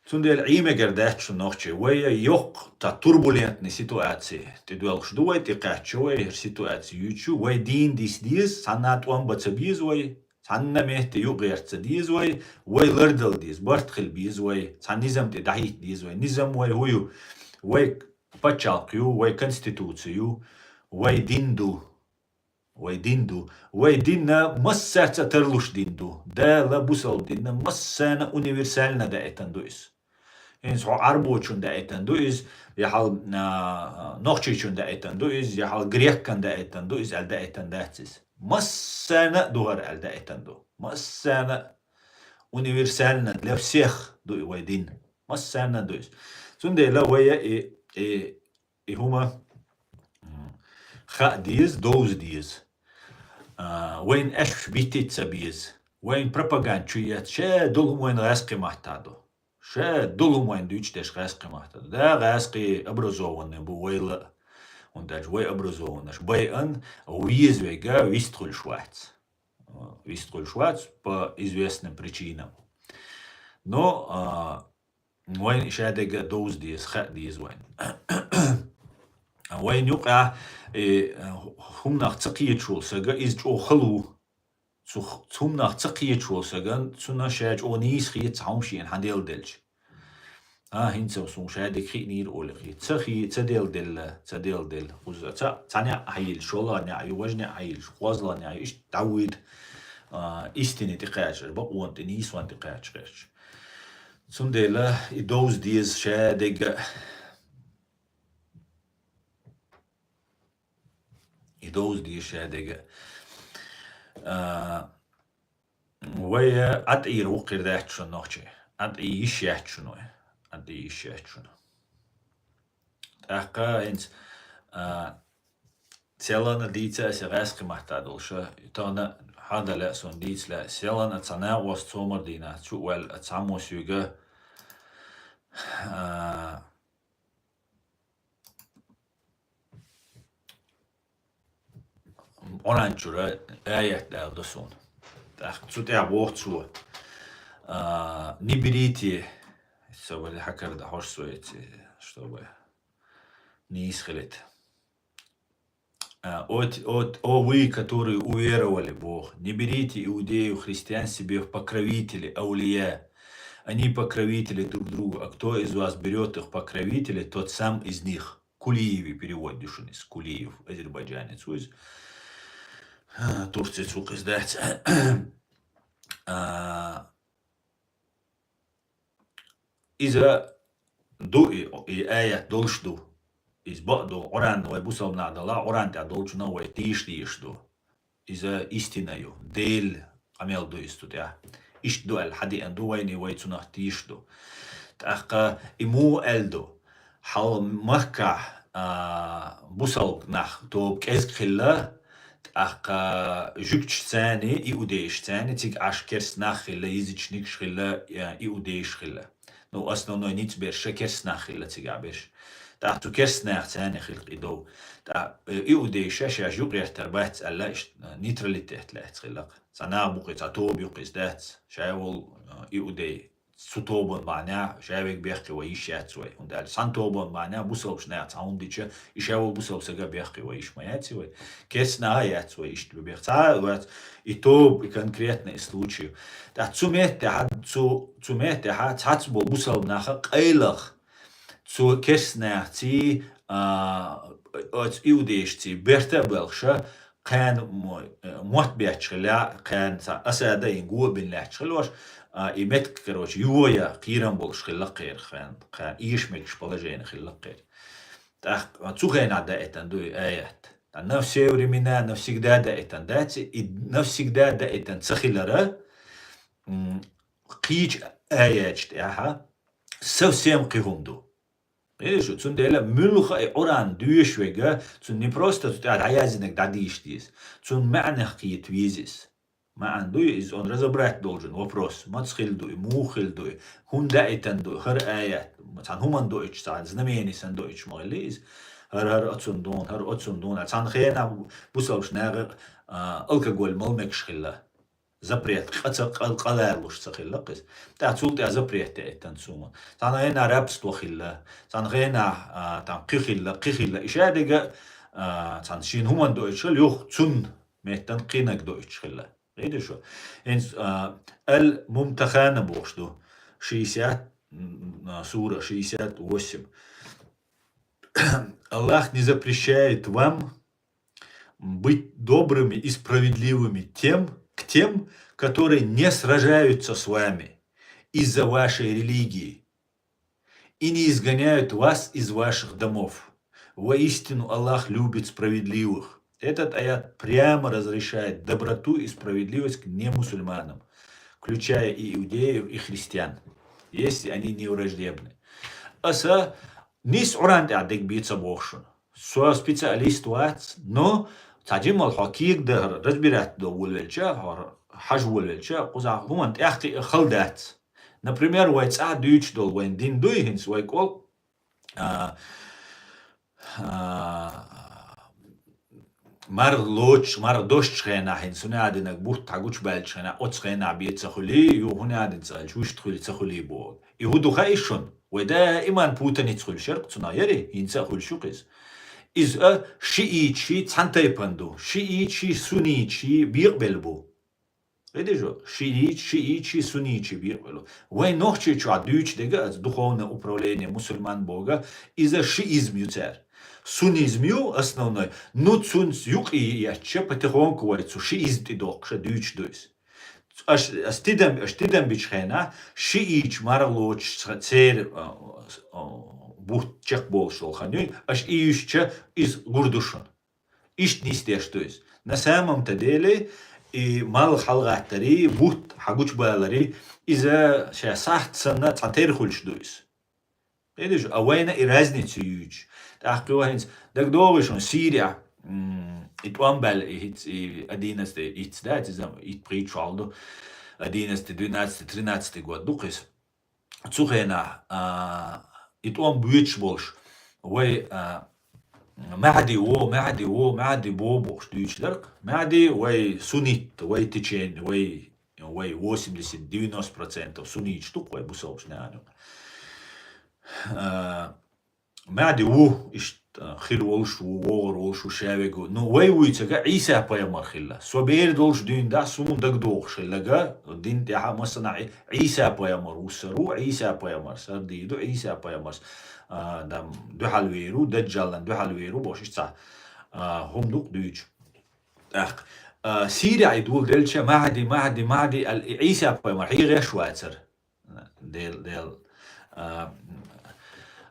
Цундела Ӏиймегар дац шун нохчий, вай йоккха, та турбулентный ситуаций тӀедоьлхуш ду вай, тӀекхаьчча вай, хӀара ситуаций юьйцу, вай дийна диса деза, цхьанна а тӀом бан ца беза вай, цхьанна а метте юкъагӀерта ца деза вай, вай лардала деза, барт хила беза вай, цхьа низам тӀе дӀахӀитта деза вай. Низам вай хӀун ю? Вай пачхьалкх ю, вай конституци ю, вай дин ду. Вай дин ду. Вай дин массаьрца а тарлуш дин ду. Дала бусалба дин массарна универсально даийтина ду иза. ХӀинца хьо Ӏарбочунна даийтина ду иза, я хьал, а, нохчичунна даийтина ду иза, я хьал греккана даийтина ду иза аьлла даийтина дац иза. Массарна а ду хӀара аьлла даийтина ду. Массарна а универсально для всех ду и вай дин. Массарна а ду иза. Цундела вай и, и И хӀума, м, хаа деза, довза деза. А, вайна аьшпаш биттита ца беза. Вайна пропаганда чу еза, ша долу хӀума вайна гӀаьскхи маттахь ду. Ша долу хӀума вайна дуьйцуш дерш гӀаьскхи маттахь ду. Да, гӀаьскхий образованный бу вайла а. ХӀунда аьлча вай образованнаш байъан веза вега вистхуьлуш вац. Вистхуьлуш вац по известным причинам. Но, а, Вайн шадерг а довза деза, хаа деза вайн. Вайн юкъа, э, хӀуманах ца кхеташ волу сага иза чӀогӀа хала ву. Цу х-, цу хӀуманах ца кхеташ волу саган, цунна ша чӀогӀа нийса хета цхьа хӀума шена хьан делла делча. А, хӀинца суна шадерг хиънийра олий хета. Ца хи-, ца делла делла, ца делла делла. Кхуза ца, цхьа неӀ хьайиллаш, шолгӀа неӀ ю, важа неӀ хьайиллаш, кхозлагӀа неӀ ю, иштта дӀавуьйда, а, истине тӀекхачарш, бакъонан тӀе, нийсонан тӀе кхачарш. Цундела и довза деза шадерг а. И довза деза шадерг а. А, Вай, э, ӀатӀийра вукхир дац шуна нохчий. ӀатӀий йиш яц шуна вай. ӀатӀий йиш яц шуна. ТӀаккха хӀинца, а, селана дийца аса гӀаьскхи матта долуша, тахана хьадале а суна дийцале, селана цхьа накъост цомар дийна, чу а ваьлла, цхьаммо соьга, а, Къуръан чуьра аят аьлла до суна. ТӀаккха цу тӀехь боху цо, а, не берите, со вали хьакара да хьош соьца, чтобы нийса хилита. А, о, т- о, т- о вы, которые уверовали, боху, не берите иудеев, христиан себе в покровители, аулия. Они покровители друг другу, а кто из вас берёт их покровителей, тот сам из них. Кулиеви перевод ду шуна иза, Кулиев, азербайджанец ву иза. А, Турци цу къиздац. А, иза ду и, и аят долуш ду. Иза бакъ ду, Къуръан вай бусалба нах дала, Къуръан тӀехь долчунах вай тийша дийш ду. Иза истина ю. Дела къамел ду иза цу тӀехь. Иштта ду аьлла, хьадеана ду вайна, вай цунах тийша ду. ТӀаккха и муха аьлла ду? Хьал Маккахь, а, бусалба нах тоба кӀезиг хилла, тӀаккха жуьгташцани, иудейшцани, цига Ӏаш керста нах хилла, язычникаш хилла, а, иудейш хилла. Ну, основной ницкъ берш ша керста нах хилла цигахь берш. ТӀаккха цу керста нахцани хилла и дов. ТӀаккха, э, иудейша шаьш юкъ гӀертар бац аьлла, иштта, э, нейтралитет лаьцна хилла. Цхьа нах бу кхин, цхьа тоба ю кхин, иза дац. Ша волу, э, иудей. Цу тобан бахьанехь, ша вега бехке вай йиш яц вай. ХӀунда аьлча цхьана тобан бахьанехь бусалбаш наха цхьа хӀума дича, и ша волу бусалба сага бехке вай йиш ма яц вай. Керста наха яц вай иштта бех. Цхьа а вац, и тоба, и конкретно и случай. ТӀаккха цу меттехьа, цу, цу меттехьа цхьацца болу бусалба наха къайлаха цу керста нахций, а, оцу иудейшций берта а боьлхуша, кхана мо-, э, мотт бетташ хилла, кхана цхьа осада йина го а бина лаьтташ хилла уьш, а, и меттиг, короче, йоя кхерам болуш хилла кхеран, кхана, кхана эша мегаш положение хилла кхеран. ТӀаккха цу хенахь даийтина ду и аят. На все времена, навсегда даийтина дац, и навсегда даийтина ца хилара, м, кхечу аяташ тӀехьа совсем кхин хӀума ду. Видишь, цундела муьлха и Къуръан доьшуш верг, цунна не просто цу тӀехь дӀаяздинарг дӀадийша деза. Цунна маьӀнах кхета веза иза. МаьӀна ду иза, он разобрать должен вопрос. Маца хилла ду и, муха хилла ду и, хӀунда даийтина ду и, хӀара аят, цхьана хӀуманна доуьйтуш, цхьана знамени санна доуьйтуш ма хилла иза. ХӀара, хӀара оцунна дуьйна, хӀара оцунна дуьйна. Цхьана хенахь бусалбаш наха, а, алкоголь мала мегаш хилла. Запрет, къа ца, къа-, къа лалуш ца хилла кхиз. ТӀаккха цул тӀаьхьа запрет даийтина цунна. Цхьана хенахь рабство хилла, цхьана хенахь, а, там, кхин хилла, кхин хилла. И шадерг, а, цхьана шена хӀуманна доуьйтуш хилла, юха цунна меттана кхиннарг доуьйтуш хилла. Видишь? ХӀинца, а, Аль-Мумтахана бохуш ду. Шестьдесят, м, а, сура, шестьдесят восемь. Аллах не запрещает вам быть добрыми и справедливыми тем, к тем, которые не сражаются с вами из-за вашей религии и не изгоняют вас из ваших домов. Воистину Аллах любит справедливых. Этот аят прямо разрешает доброту и справедливость к немусульманам, включая и иудеев, и христиан, если они не враждебны. Аса нийса Къуръан тӀехь дерг бен ца боху шуна. Со специалист вац, но цхьа жимма хьо кегадахар, разбирать до волавелча, хьо хьажа волавелча, кхузахь хӀуманна тӀехь кхиа хала дац. Например, вай цӀахь дуьйцуш долу вайн дин дуй хӀинца вай кӀол, а, а, марха лоцуш, марха дошучу хенахь хӀинца хӀунда динарг бутт хьан гучубаьллачу хенахь, оцу хенахь бен ца хуьлий, ю хӀунда дина ца аьлча, вуьшта хуьлий, ца хуьлий боху. И хӀун ду хаьий шуна? Вай даиман путаница хуьлуш яра-кх цунах, яри? ХӀинца а хуьлуш ю-кх иза. Иза а шиитчий цхьана тайпана ду, шиитчий суннитчий бекъабелла бу. Видишь, шиитчий, шиитчий суннитчий бекъабелла бу. Вай Нохчийчохь дуьйцуш дерг а, аса духовное управление мусульман боху, иза шиизм ю церан. Суннизм ю основной, ну цуьнца юкъа етташ, потихоньку вай цу шиизм тӀе доккхуш дуьйцуш ду иза. Аш, ас тидам, аш тидам бичу хенахь, шиитча марха лоцуш ца-, церан, а, а, бутт чекхболуш долу хан юй, аш и юьстича, иза гур ду шуна. Иштта нисдеш ду иза. На самом-то деле, и малх хьалгӀаттари, бутт хьагучбалари, иза ша сахьт санна цхьа терхулш ду иза. Кхеташ, а вайна и разница юйчу. ТӀаккха хӀинца дагадогӀий шуна Сирия, м, и тӀом баьлла, и хӀинца, и одиннадцатый, итт, да, иза итт пхийтта шо хьалха ду, одиннадцатый, двенадцатый, тринадцатый год ду кхиз. Цу хенахь, а, и тӀом боьдуш болуш, вай, а, Маьхьди во, Маьхьди во, Маьхьди бо бохуш дуьйцуш дара. Маьхьди вай суннит, вай течение, вай, вай восемьдесят-девяносто процентов сунниташ ду-кх вай бусалбаш нехан юкъа. А, Маьхьди ву, иштта хир волуш ву, вогӀур волуш ву, ша вега ву. Ну, вай вуьйцург Ӏийса пайхамар хилла. Со бер долуш дуьйна да, суна дагадогӀуш хилларг, дин тӀехь а массанахь Ӏийса пайхамар вуссур ву, Ӏийса пайхамар сардийр ду, Ӏийса пайхамарс, а, дам, дуьхьал вер ву, Даджалан дуьхьал вер ву бохуш, иштта цхьа, а, хӀума ду-кх дуьйцуш. ТӀаккха, а, Сирия и дуьйцуш делча, Маьхьди, Маьхьди, Маьхьди аьлла, и Ӏийса пайхамар хьехош вацара. Дел, дел. А,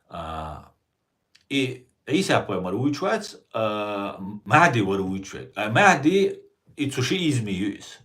а, и Ӏийса пайхамар вуьйцуш вац, а, Маьхьди вара вуьйцуш верг. А Маьхьди и цу шиизме ю иза.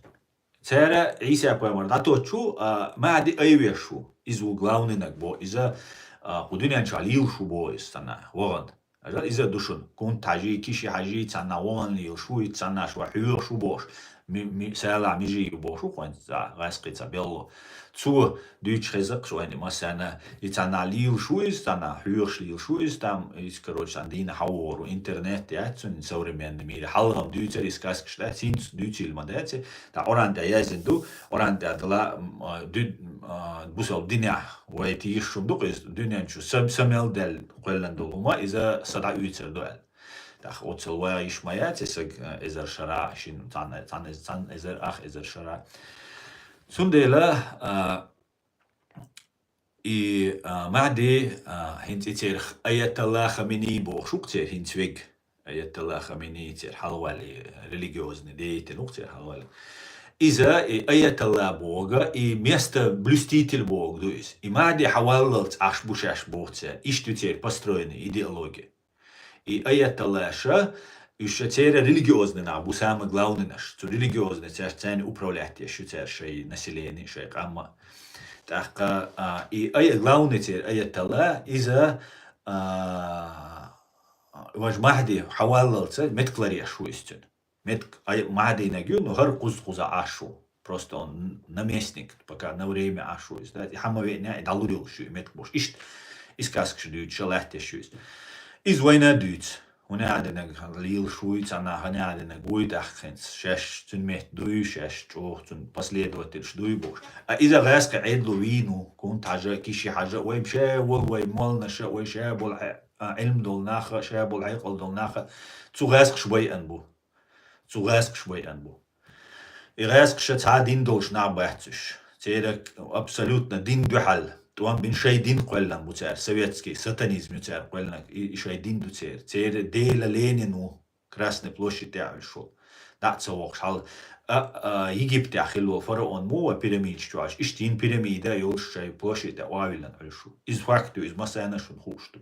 Цара Ӏийса пайхамар дӀатоттуш ву, а Маьхьди айвеш ву. Иза ву главнинаг бо. Иза, а, кху дуьнен чохь лелаш ву бо иза цхьанна вахана. Ажал иза ду шуна. Кунта-Хьажи, Киши-Хьажи цхьанна вахана лелаш ву, и цхьанна шу хьоьхуш ву бохуш. Ми-, ми-, сала мижи ю бохуш ву кхуьнца, гӀаьскхи ца белло. Цо дуьйцуш хеза-кх шуна массарна, и цхьанна лелаш ву иза, цхьанна хьоьхуш лелаш ву иза, там, иза, короче, цхьана дийна хьавогӀур ву, интернет яц цуьнан современный мире. Хьалха-м дуьйцура и сказкаш, да, хӀинца дуьйцийла ма дац и, ткъа Къуръан тӀехь яздина ду, Къуръан тӀехь дала, м, а, дуьд-, а, бусалба динехь вай тешаш хӀума ду-кх иза, дуьнен чу са, са мел даьлла кхоьллина долу хӀума, иза са дӀаоьцур ду аьлла. ТӀаккха оццул вай йиш ма яц и саг, а, эзар шара, шин цхьана, цхьана, цхьана эзар, ах эзар шара. Цундела, а, и, а, Маьхьди, а, хӀинца и церан Аятолла Хамений бохуш ву-кх церан хӀинца верг. Аятолла Хамений церан хьалхаваьлла, религиозный деятель ву-кх церан хьалхаваьлла. Иза и Аятолла бохург, и место блюститель бохург ду иза. И Маьхьди хьаваллалц Ӏаш бу шаьш боху цара. Иштта ю церан построенный идеология. И Аятоллаша, уьш ша церан религиозный нах бу, самый главныйнаш. Цу религиозный цаьрца царна управлять еш ю цара шайн население, шайн къам а. ТӀаккха, а, и ая-, главный церан Аятолла, иза, а, важа Маьхьди хьаваллалца меткалар еш ву иза цуьнан. Метк-, ай, Маьхьдинаг ю, но хӀара кхуза-кхуза Ӏаш ву. Просто он наместник, пока на время Ӏаш ву иза, да, и хьан ма веъна, и дӀалур йолуш ю, и метка бохуш. Иштта и сказкаш дуьйцуш, латтош ю иза. Иза вайна а дуьйцу. ХӀун а динарг лелаш вуй, цхьанна хӀун а динарг вуй, тӀаккха хӀинца шаьш цуьнан метта дуй, шаьш чӀогӀа цуьнан последовательш дуй бохуш. А иза гӀаьскхи Ӏедало вийна ву, Кунта-Хьажа, Киши-Хьажа, вай ша волу, вай молланаша, вай ша болу хье-, а, Ӏилма долу наха, ша болу хьекъал долу наха, цу гӀаьскхаша байъина бу. Цу гӀаьскхаша байъина бу. И гӀаьскхаша цхьа дин долуш нах бац уьш. Церан абсолютно дин дуьхьал, тӀом бина шайн дин кхоьллина бу цара, советский сатанизм ю цара кхоьллинарг, и, и шайн дин ду церан. Церан Дела Ленин ву, Красный площадь тӀехь уьш ву. ДӀа а ца воккхуш хьал. А, а, Египтехь хилла волу фараон мо вай пирамидаш чохь, иштта йина пирамида йолуш шайн площадь тӀе охьавиллина Ӏуьллуш ву. Иза факт ю, иза массарна а шуна хууш ду.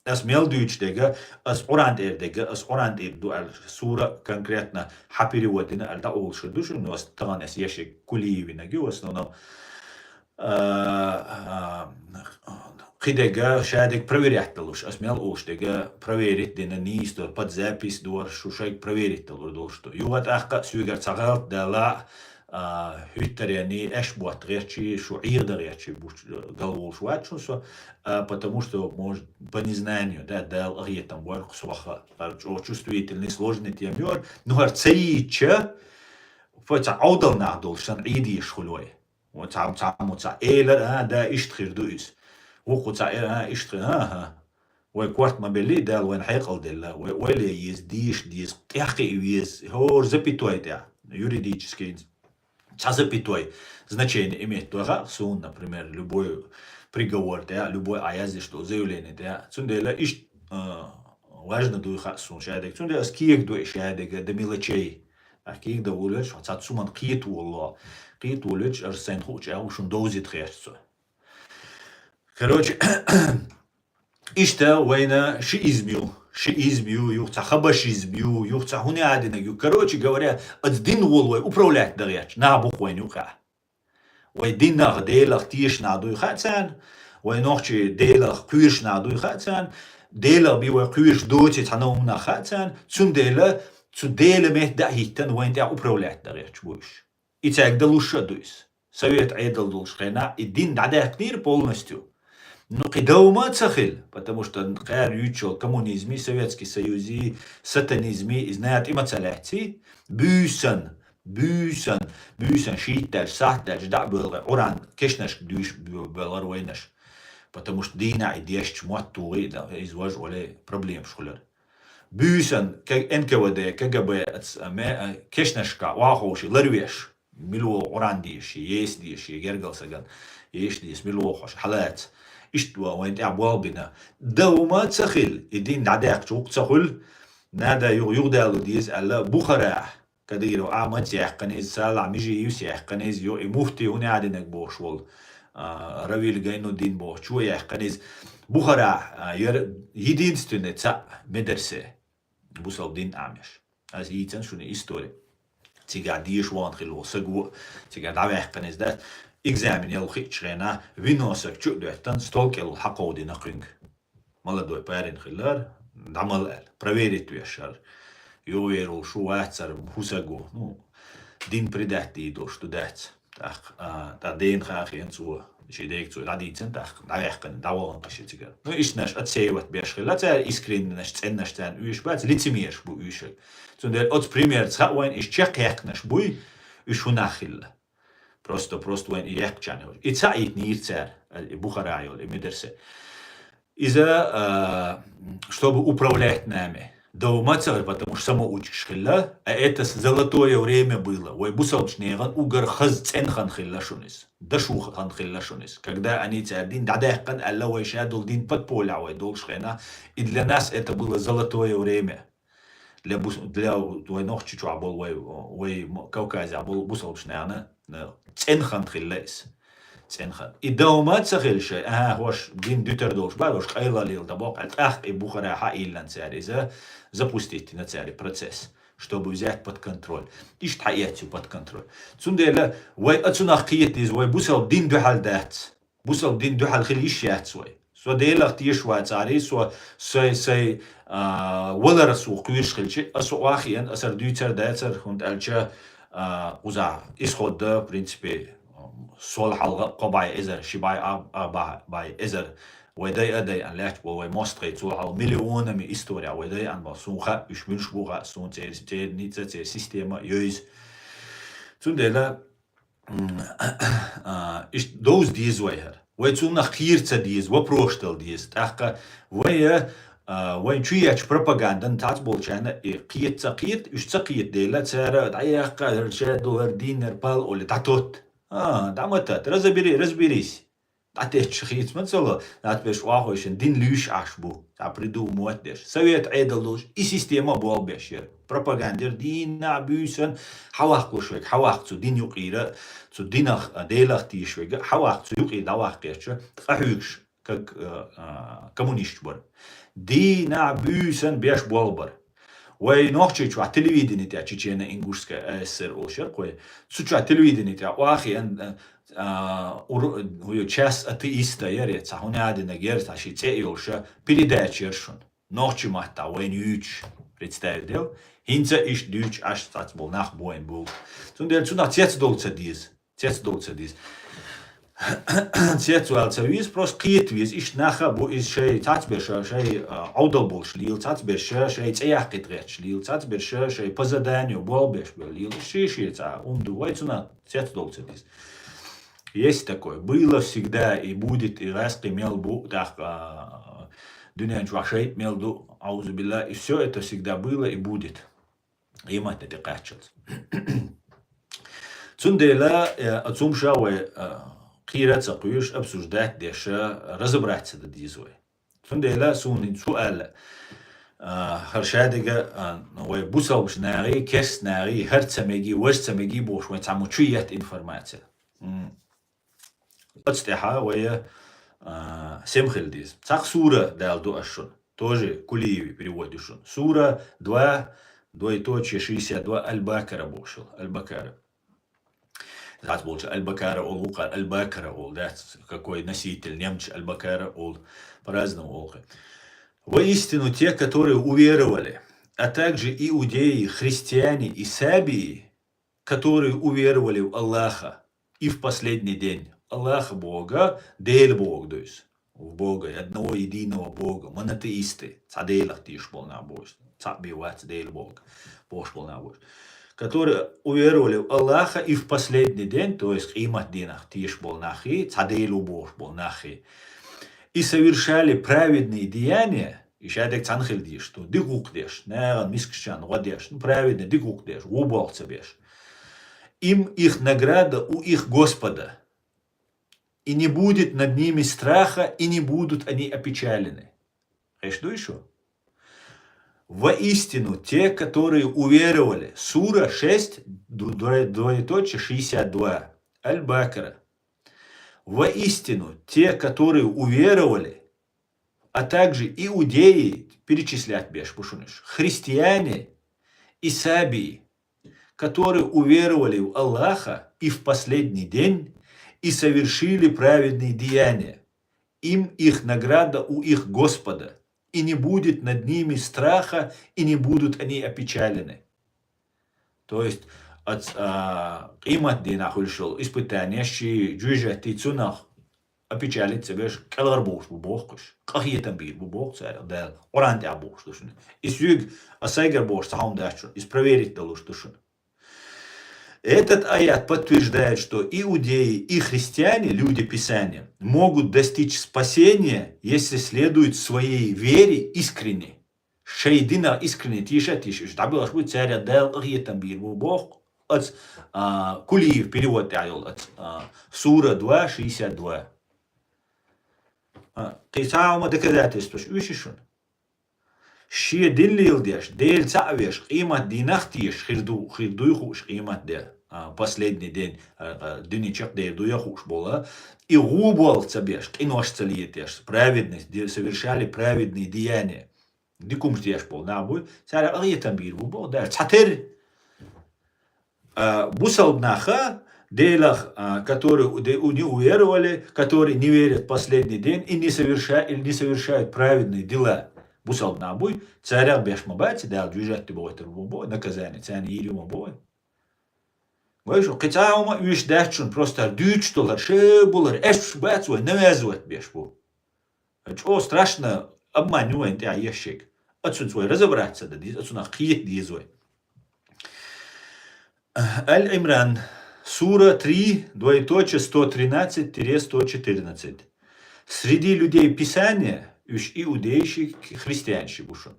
Ас мел дуьйцуш дерг, ас Къуръан тӀера дерг, ас Къуръан тӀера ду аьлла, сура конкретно хьан перевод дина аьлла, дӀаолуш хир ду шуна, ас тахана ас ешерг Кулиевинаг ю, в основном, а, а, кхидерг, шадерг проверять далуш, ас мел олуш дерг, проверить дина, нийса ду, под запись ду, шу шайга проверить далур долуш ду. Юха тӀаккха а соьгара цхьа гӀалат даьлла, а, хӀуьттаренний, аьшботта гӀертачий, шу Ӏехадан гӀертачий буч, галволуш вац шуна со, а, потому что, может, по незнанию, да, Дала къахетам бой-кх сох, хӀара чӀогӀа чувствительный, сложный тема ю хӀара, ну, хӀара ца йийцча, вай цхьа Ӏовдал нах долуш санна Ӏийдийш хуьлу вай. Вон цхьа, цхьаммо цхьа элира, а, да, иштта хир ду иза. Вукхо цхьа элира, а, иштта хир, а, а. Вай корта ма беллий, Дала вайна хьекъал делла, вай ойла е еза, дийша деза, тӀехкхиа веза, хӀора запятой тӀехь, юридический цхьа запятой значение иметь дой хаьа суна, например, любой приговор тӀехь, любой Ӏа яздеш долу заявление тӀехь. Цундела иштта, а, важно дуй хаьа суна шадерг. Цундела ас кега ду и шадерг до мелочей. Ахь кега дан волавелча, хьо цхьа цуман кхета волало. Кхета волавелча, ара сайн хуучу агӀо шуна довзийта гӀерташ цо. Короче, иштта вайна шиизм ю. шиизм ю, юха цхьа хабашизм ю, юха цхьа хӀуни а динаг ю. Короче говоря, аца дин гӀолла вай управлять дагӀеча, нах бух вайна юкъа. Вай динах, Делах тешаш нах дуй хаьа царна, вай нохчий Делах кхоьруш нах дуй хаьа царна, Делах бий вай кхоьруш доций цхьа новкъа нах хаьа царна, цундела цу Дела метта а хӀиттан вайна тӀехь управлять дагӀеча бу уьш. И цаьрга далуш а ду иза. Совет Ӏедал долчу хенахь и дин дӀадаьккхинера полностью. Ну, кхин давма а ца хилла, потому что кхара юьйцучу коммунизми, Советский Союзи, сатанизми, иза ната тӀе ма ца лаьцций, буьйсан, буьйсан, буьйсан шийтта даьлча, сахьт даьлча дӀа а боьлла, Къуръан кешнашка дуьйш боьллара вайнаш. Потому что дийнахь и дешча мотт тухий, да, иза важа оле проблемаш хуьлура. Буьйсан К-, Н К В Д, К Г Б, ац-, ме-, а, кешнашка охьаховший ларвеш. Мила вогӀу Къуръан дешаш, еса дешаш, гергал саган, еша дешаш, мила вогӀу хьалаца. Иштта вайна тӀехь болх бина. Давма а ца хилла, и дин дӀадаьккхича вукху ца хуьлу, нада юха, юхадалу деза аьлла, Бухарахь, Кадыров Ахьмада яьккхина иза, Салахь Межиевс яьккхина иза, йо, и муфти хӀуни а динаг бохуш волу, а, Равил Гайнуддин бохучо яьккхина иза. Бухарахь, а, яра единственный цхьаъ медарсе. Бусалба дин Ӏамеш. Аса йийцина шуна истори. Цигахь деша вахана хилла волу саг ву, цигахь дӀаваьккхина иза дац. Экзамен яла хиъчу хенахь, вино саг чу а доьттина, стол кӀел хьакховдина кхуьнга. Молодой парень хиллара, дӀамала аьлла, проверить веш хӀара. Юхавер волуш ву, вацара, хӀун саг ву. Ну, дин предать дийр долуш ду дац. ТӀаккха, а, тӀаккха дена хаа хиъна цо, шен дега цо дӀадийцина, тӀаккха дӀаваьккхина, дӀавахана кхин ши цигара. Ну, ишнаш отсеивать беш хилла цара, искреннаш, цӀеннаш царна уьш бац, лицемерш бу уьш. Цундела оцу примерца хаьа вайна, иш чекхъяьккхинаш буй, уьш хӀун нах хилла. Просто, просто вайна и яьккхачарна. И цхьаъ йитинера цара, и Бухара йолу, и медарсе. Иза, а, чтобы управлять нами. Давма ца хир, потому что самоучкаш хилла, а это золотое время было. Вай бусалбачу нехан угар хаза цӀена хан хилла шуна иза. Дашух хан хилла шуна иза. Когда они цара дин дӀадаьккхина аьлла, вай ша долу дин подполя вай долуш хенахь, и для нас это было золотое время. Для бус-, для вай нохчи чохь болу, вай, вай м-, Кавказехь болу бусалбачу нехана, э, цӀена хан хилла иза. ЦӀена хан. И давма ца хилла шай, аха, хӀорш дин дуьтар долуш бара, хӀорш къайла лела дан боккху, тӀаккха и Бухара хьа иллан цара иза, запустить дина цара и процесс, чтобы взять под контроль. Иштта хьаэцю под контроль. Цундела вай оцунах кхета деза, вай бусалба дин дуьхьал дац. Бусалба дин дуьхьал хила йиш яц вай. Со Делах тешаш вацахьарий, со сай, сай, а, валарах сух кхоьруш хилчи, аса охьахиъна, асар дуьйцар дацар, хӀунда аьлча, а, кхузахь исход дан, в принципе, сол хьалха кхо бӀе эзар, ши бӀе а, а, бӀе, бӀе эзар. Вай дай а дай, ан лаьтташ болу вай мостагӀий цул хьалха миллионами история вай дай ан боху. Суна хаьа, уьш муьлш бу хаьа, суна церан, церан ницца, церан система йойза. Цундела, м, а, иштта довза деза вай хӀара. Вай цунах кхера ца деза, вопрос дала деза. ТӀаккха вай, а, вайн чу ечу пропагандана цхьацца болчарна и кхета ца кхета, уьш ца кхета дела, цара дӀаяккха, хӀара ша ду, хӀара дин, хӀара пал олий, дӀатотта. А, дӀа ма татта, разобери-, разберись. ДӀатетташ хийца ма ца ло, нацберш охьахойшина дин луьйш Ӏаш бу, цхьа придумать деш. Совет Ӏедал долуш, и система болх беш яра. Пропагандира дийнахь буьйсан, хьаваккхалуш верг, хьаваккха цу дин юкъера, цу динах, а, Делах тийша верг, хьаваккха цу юкъера дӀаваккхерча, къахьуьгуш, как, а, а, коммунисташ бара. Дийнахь буьйсан беш болх бара. Вай Нохчийчохь телевидение тӀехь Чечено-Ингушская А С Р олуш яра кхой. Цу чохь телевидение тӀехь охьахиъна, а, ур-, хӀу ю час атеиста яра, я цхьа хӀуна а динарг яра, цхьа ши цӀе а йолуша, передача яра шуна. Нохчи маттахь вайна юьйцуш, представь дел. ХӀинца иштта дуьйцуш Ӏаш цац болу нах бу вайн бу. Цундела цунах цецдовла ца деза. Цецдовла ца деза. Цецвала ца веза, просто кхета веза. Иштта нах а бу, иза шай цацберша, шай, а, Ӏовдал болуш лела, цацберша, шай цӀе яккхийта гӀерташ лела, цацберша, шай по заданию болх беш бевлла лела. Ши-ши цхьа хӀума ду, вай цунах цецдовла ца деза. Есть такое. Было всегда и будет, и гӀаскхи мел бу, тӀаккха, а, дуьнен чохь шайтӀа мел ду, аузу билла, и всё это всегда было и будет. И матта тӀе кхаччалц. Цундела, э, оцу хӀумаша вай, э, кхера а ца кхоьруш, обсуждать деш, разобраться дан деза вай. Цундела суна хӀинца хӀу аьлла, а, хӀара шадерг, а, вай бусалбачу нахий, керста нахий, хӀара ца мегий, важа ца мегий бохуш, вайн цхьаммо чу етта информация. М. Оцу тӀехьа вай, а, сема хила деза. Цхьаъ сура дала ду ас шуна. Тоже Кулиев переводит шуна. Сура два, двоеточие, шестьдесят два, Аль-Бакара бохуш йолу. Аль-Бакара. Дац болчу Аль-Бакара олу, вукхара Аль-Бакара олу, дац, какой носитель, немча Аль-Бакара олу, по-разному олу. Воистину те, которые уверовали, а также иудеи, христиане и сабии, которые уверовали в Аллаха и в последний день. Аллаха Бога, Дела Бога, то есть в Бога, одного единого Бога, монотеисты, цхьа Делах тешаш болу нах бу, цхьаъ бен вац Дела Бога, бохуш болу нах бу, которые уверовали в Аллаха и в последний день, то есть къематдийнах тешаш болу нахи, цхьа Дела ву бохуш болу нахи, и совершали праведные деяния, и ша дерг цхьаьна хила дезаш ду, дика гӀуллакх деш, нахана мискачарна гӀо деш, ну, праведный дика гӀуллакх деш, вон болх ца беш. Им их награда у их Господа, и не будет над ними страха, и не будут они опечалены. Хеш ду ещё? Воистину, те, которые уверовали, сура шесть, дво-, двоеточие, шестьдесят два, Аль-Бакара. Воистину, те, которые уверовали, а также иудеи, перечислять беш бу шуна уьш, христиане и сабии, которые уверовали в Аллаха и в последний день и совершили праведные деяния. Им их награда у их Господа, и не будет над ними страха, и не будут они опечалены. То есть, оц-, а, къематдийнахь хуьлуш йолу испытание, ши жуьжатти цунах опечалить ца беш, кӀелхьарбохуш бу боху уьш. Къахетам бийр бу боху цара, Дала Къуръан тӀехь бохуш ду шуна. И соьга, а сайгара бохуш цхьа хӀума дац шуна, иза проверить далуш ду шуна. Этот аят подтверждает, что иудеи и христиане, люди Писания, могут достичь спасения, если следуют своей вере искренне. Шайн динах искренне теша а теша, уьш дӀабоьлхуш бу, цара Дала къахетам бийр бу боху, оц, а, Кулиев перевод тӀехь йолу, оц, а, сура два, шестьдесят два. А, кхин цхьа а хӀума доказательстваш оьший шуна? Шен дин леладеш, Дела цхьаъ веш, къематдийнах тешаш хир ду, хир дуй хууш къематде, а, последний день, а, а, дуьне чекхдер дуй а хууш болу, и гӀу болх ца беш, къинош ца летеш, праведность, де-, совершали праведные деяния. Дика хӀумаш деш болу нах буй, цара къахетам бийр бу боху Дала. Цхьатерра, а, бусалба наха, Делах, а, которые у-, де-, у-, не уверовали, которые не верят в последний день и не соверша-, или не совершают праведные дела. Бусалба нах буй, царах беш ма бац, Дала жуьжатти бохуьйтур бу боху, наказание, царна йийр ю ма боху. Вай шу, кхин цхьа а хӀума оьшуш дац шуна, просто дуьйцуш долу, ша болу, эш бац вай, навязывать беш бу. ЧӀогӀа страшно обман ю вайна тӀехь еш шег. Оцунца вай разобраться дан деза, оцунах кхета деза вай. Аль-Имран, сура три, двоеточие, сто тринадцать тире сто четырнадцать. Среди людей Писания уьш иудейши, христианши бу шуна.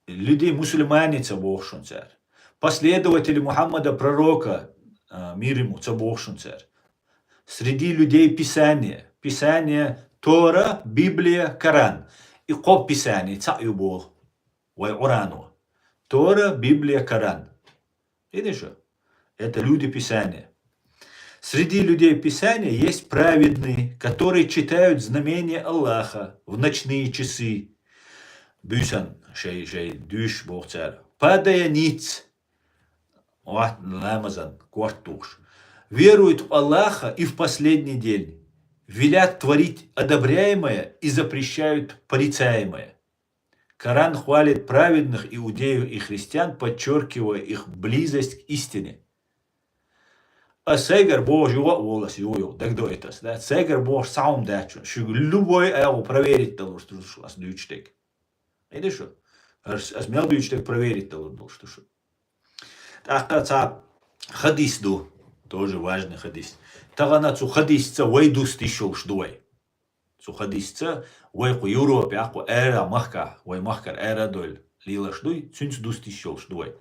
Людей мусульмане ца боху шуна цара. Последователи Мухаммада Пророка, а, мир ему, ца боху шуна цара. Среди людей Писания. Писание, Тора, Библия, Коран. И кхо Писание цхьаъ ю боху вай Къуръано. Тора, Библия, Коран. Видишь? Это люди Писания. Среди людей Писания есть праведные, которые читают знамения Аллаха в ночные часы. Буьйсан шай, шай дуьйш боху цара. Падая ниц. Вахт ламазан корт тухуш. Веруют в Аллаха и в последний день. Велят творить одобряемое и запрещают порицаемое. Коран хвалит праведных иудеев и христиан, подчеркивая их близость к истине. Ас сайгара бохуш юха а волу ас, юха а дагадоуьйту ас, да? Сайгара бохуш цхьа хӀума дац шуна. Шуьга любой агӀо проверить далуш ду ас дуьйцуш дерг. Видишь? Ас, ас мел дуьйцуш дерг проверить далур долуш ду шу. ТӀаккха цхьа хадис ду, тоже важный хадис. Тахана цу хадисца вай дустуш йолуш ду вай. Цу хадисца вай кху Европехь, кху ара махкахь, вай махкара ара а дойлу лелаш дуй, цуьнца дустуш йолуш ду вай.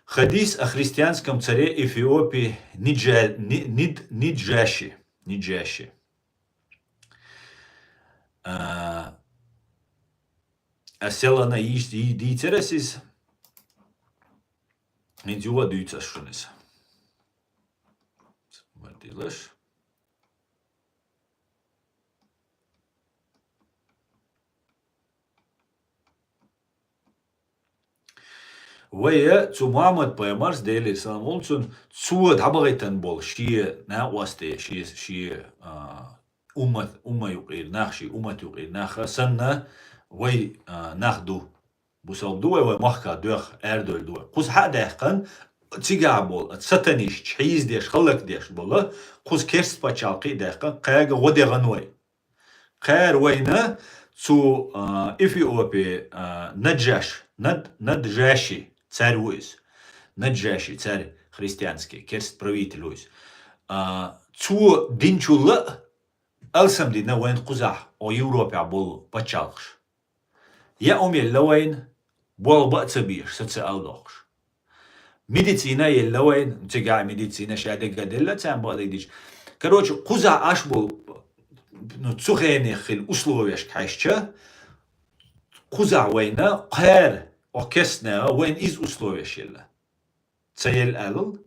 Хадис о христианском царе Эфиопии Ниджа-, Ни-, Нид-, Ниджаши. Ниджаши. А, ас селана йиш-, йи-, дийцира ас иза. ХӀинца юха а дуьйцу ас шуна иза. Ма дилаш. Вай цу Мухьаммад-пайхамарс, Делера салам хуьлда цунна, цо дӀабахийтина болу шен накъостий, шен, шен, а, уммат, умма юкъера нах, шен уммат юкъера нах санна вай, а, нах ду. Бусалба ду вай, вай махкахь доьхна, арадевлла ду вай. Кхуза хьа а даьккхина, цигахь болу, а, сатанисташ хьийзадеш, хӀаллакдеш болу, кхуза керста пачхьалкх а даьккхина, кхаьга гӀо дехна вай. Кхара вайна цу, а, Эфиопе, а, Наджаш, Над-, Наджаши, цаьрга ву иза. Наджаши, цаьрга христианский, керста правитель ву иза. А, цо динчул а алсам дина вайна кхузахь, о Европехь болу пачхьалкхаш. Яа хӀума елла вайна, болх бан а ца безаш, са ца алдоккхуш. Медицина елла вайна, цигахь медицина ша дерг а делла, царна бакъдерг дича. Короче, кхузахь Ӏаш болу, ну, цу хенех хилла условияшка хьаьжча, кхузахь вайна кхара, о кестнега вайна иза условияш елла. Ца елла алал,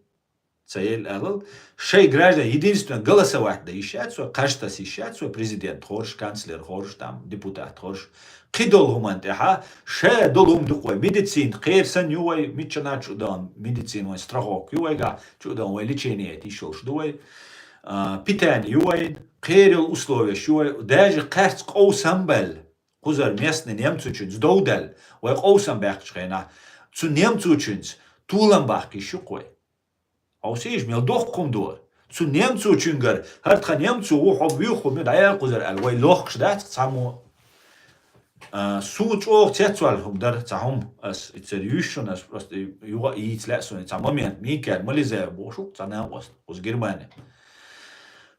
ца елла алал. Шайн граждан единственно голосовать дан йиш яц вай, кхаж таса йиш яц вай, президент хоржуш, канцлер хоржуш, там, депутат хоржуш. Кхидолу хӀуманна тӀехьа ша долу хӀума ду-кх вай. Медицина кхера санна ю вай, миччанхьа чу а дан, медицина вайн страховка ю вайгахь, чу а дан вай лечение яйта йиш йолуш ду вай. А, питание ю вайн, кхера йолу условияш ю вай. Даже кхаьрца къовсам баьлла, кхузара местный немцочуьнца дов даьлла, вай къовсам баьккхачу хенахь, цу немцочуьнца толам баккха йиш ю-кх вай. Хьовсийша, мел доккха хӀума ду хӀара. Цу немцочуьнгара, хӀара тхан немцо ву, хьо буьйху хӀума ю, дӀаяла кхузара аьлла, вай лохкуш дац цхьаммо. А, суна чӀогӀа цецваьлла хӀума дара цхьа хӀума, ас и цара юьйш шуна, ас просто юха а йийца лаьа суна, цхьа момент, Микаил Мализаев бохуш ву-кх цхьа накъост, кхуза Германи.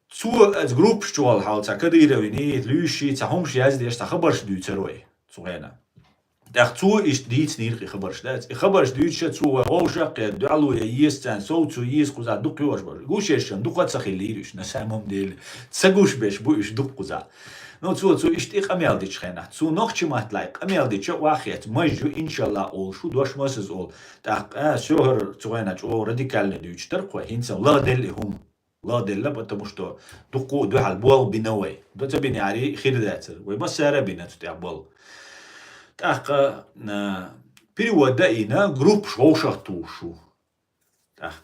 Цо аса группаш чу волу хьал, цхьа Кадыровни, луьйши, цхьа хӀумаш яздеш, цхьа хабарш дуьйцура вай цу хенахь. ТӀаккха цо иштта дийцинера-кх и хабарш, дац? И хабарш дуьйцуша цо вай вовшах а кхетта, дуьхьало ян еза царна, совцо еза кхузахь дукха йош бара. Гуш еш шуна, дукха а ца хиллера уьш, на самом деле. Ца гуш берш бу уьш дукха кхузахь. Ну, цо, цо иштта и къамел дечу хенахь, цо нохчийн маттахь и къамел дечу а ваххетта, маж ю, иншалла, олуш ву, дош масаза олу. ТӀаккха, а, сёгӀар цу хенахь чӀогӀа радикально дуьйцуш дара-кх вай, хӀинца ладелла и хӀума. Ладелла, потому что дуккха а дуьхьал болх бина вай. Дан ца бинехьара хир дацара. Вай массара а бина цу тӀехь болх. ТӀаккха, а, перевод даийна, группаш вовшах тухуш ву. ТӀаккха.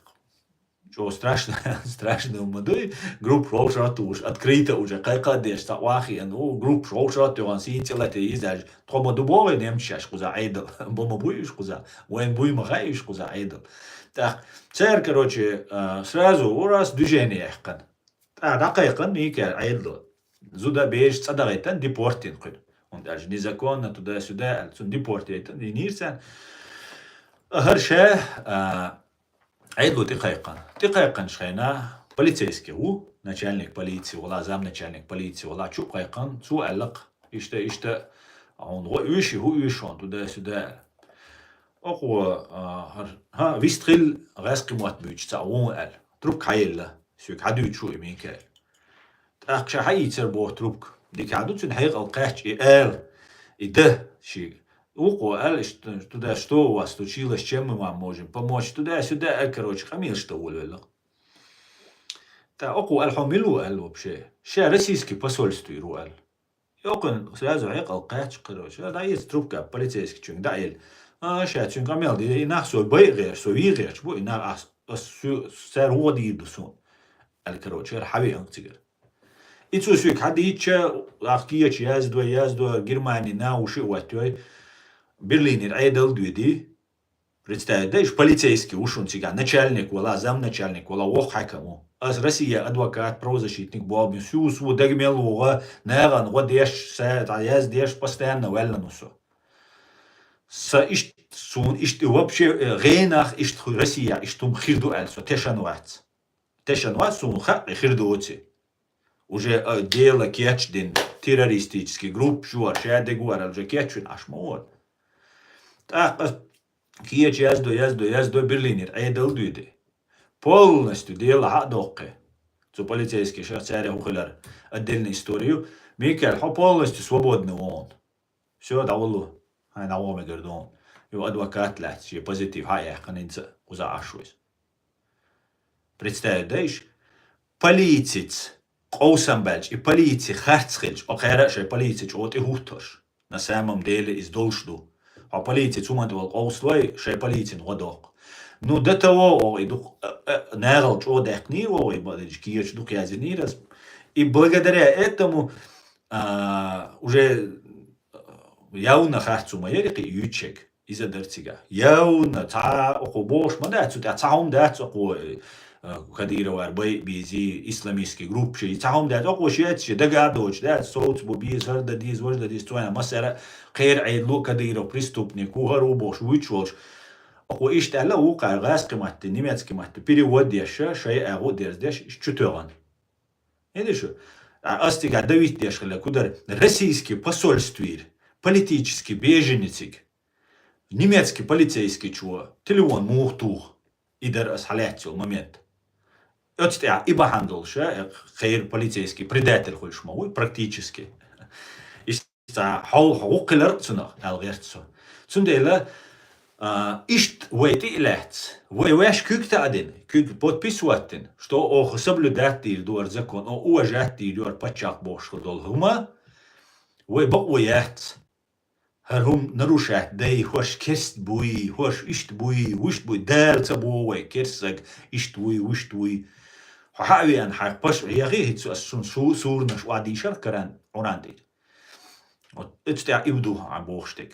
ЧӀогӀа страшно, страшно ма дуй. Группаш вовшах тухуш, открыто уже кхайкха а деш, цхьа ваххиъна ву, группаш вовшах а тухуш, сийна цӀе лата езаш. Тхо ма ду бохий немцаш шаьш кхузахь Ӏедал? Бо ма буй уьш кхузахь? Вайна буй ма хаьа уьш кхузахь Ӏедал? ТӀаккха цара, короче, а, сразу у нас движение яьккхина. ТӀаккха дӀакхайкхина Микаил Ӏедало. Зуда, бераш цӀа дахийтина, депорт йина кхуьнан. ХӀунда аьлча незаконно туда-сюда аьлла, цунна депорт яйтина, йинийра царна. А хӀара ша, а, Ӏедало тӀекхайкхина. ТӀекхайкхинчу хенахь полицейский ву, начальник полиции вала, замначальник полиции вала, чу а кхайкхина, цо аьлла-кх, иштта, иштта, хьуна гӀо оьший, хӀу оьшу хьуна, туда-сюда аьлла. Окхо, а, хӀара, хӀа, вистхилла гӀаьскхи мотт буьйцуш цхьаъ ву аьлла. Трубка хьаелла, соьга хьадуьйцуш ву и Микаил. ТӀаккха ша хьаийцар боху трубка. Дика хьан ду цуьнан хьекъал кхаьчча и ала, и дан шега. Вукхо аьлла, иштта, туда, что у вас случилось, чем мы вам можем помочь? Туда-сюда, а, короче, къамелаш дан волавелла-кх. ТӀаккха окхо аьлла, хьо мила ву аьлла вообще? Ша российский посольствера ву аьлла. И окхуьнан сразу хьекъал кхаьчча, короче, дӀаэца трубка полицейскийчуьнга дӀаелла. А, ша цуьнга къамел дира, и нах со байа гӀерташ, со вийгӀерташ бу, и нах ас, ас, цара вон дийр ду суна, аьлла, короче, хӀара хьавеана цигара. И цо соьга хьадийцча, ахь кеча яздой, яздой, Германи нахуши а оттайой, Берлинера Ӏедал а доьдий. Представить дай, уьш полицейский ву шуна цигахь, начальник вала, замначальник вала, воккха хьаькам ву. Ас Россия адвокат, правозащитник болх бина, суьйса ву, дага мел вогӀу, нахана гӀо деш, са дӀаяздеш, постоянно ваьлла ву со. Сан иштта, суна иштта, и вообще, э, гӀенах иштта ху-, Россия иштта хӀума хир ду аьлла, со тешан вац. Тешан вац, суна хаьа, хир доций. Уже, э, дело кечдина, террористический группа чу вара, ша дегварал уже кечвина Ӏаш ма вара. ТӀаккха кеча яздо, яздо, яздо, Берлинера Ӏедал а дуьйди. Полностью дело хьа а доккхи. Цу полицейский ша цаьрга хӀу хилар отдельная история ю. Микаил, хьо полностью свободный вон. Всё, дӀавуллу. Хьайн дӀаваха мегар ду. Ю адвокат лаьцна, шен позитив хьа а яьккхина, хӀинца кхуза Ӏаш ву иза. Представить дай уьш? Полицица къовсам баьлча, и полици харц хилча, окхара а шайн полици чӀогӀа тӀехӀуттарш. На самом деле иза долуш ду. Хьо полицица хӀуманна тӀа вала къовсалой, шоай полицина гӀо доккху. Ну, до того, оха и дукха, а, а, нахала чӀогӀа даьккхинера оха, и бадалча кечу дукха яздинера ас. И благодаря этому, а, уже, а, явно харцо ма яра кхин юьйцург. Иза дара цигахь. Явно, цхьа оха бохуш ма дац, цу тӀехь цхьа хӀума дац оха, э, Кадыровара байа безий, исламистский группа ши, цхьа хӀума дац, оха шеца ши дага а доцуш дац, совца бу беза, хӀара дан деза, важа дан деза, цойна массара а кхера Ӏедало, Кадыров преступник ву, хӀара ву бохуш вуьйцуш волуш. Оха иштта аьлла а ву кхара гӀазкхи матте, немецкий матте перевод деш, шай агӀо а дерзадеш, иштта чу тоьгӀана. Хьедиш шу? А ас цигахь давить деш хилла, кху дара российский посольствера политический беженециг немецкий полицейскийчо телефон муха туху? И дара ас хьалаьцна йолу момент. Оцу тӀехь и бахьана долуш, э, кхера полицейский предатель хуьлуш ма вуй, практически. Иштта хьол хьо гӀу кхилар а цунах, аьлла гӀерта со. Цундела, а, иштта вай тӀе а лаьцна, вай ваьш куьг таӀдина, куьг подпись хӀоттина, что оха соблюдать дийр ду хӀара закон, оха уважать дийр ю хӀара паччахь бохуш хила долу хӀума, вай бакъо яц. ХӀара хӀума нарушать дай, хӀорш керст буй, хӀорш иштта буй, вуьшта буй, Дала ца боху вай, керстаг иштта вуй, вуьшта вуй. Хьо хьа а веана, хьайх паш яхи хӀинца ас цунна су-, суранаш охьадийшар Коран, Къуран тӀера. Вот, оцу тӀехь и ду хьан бохуш дерг.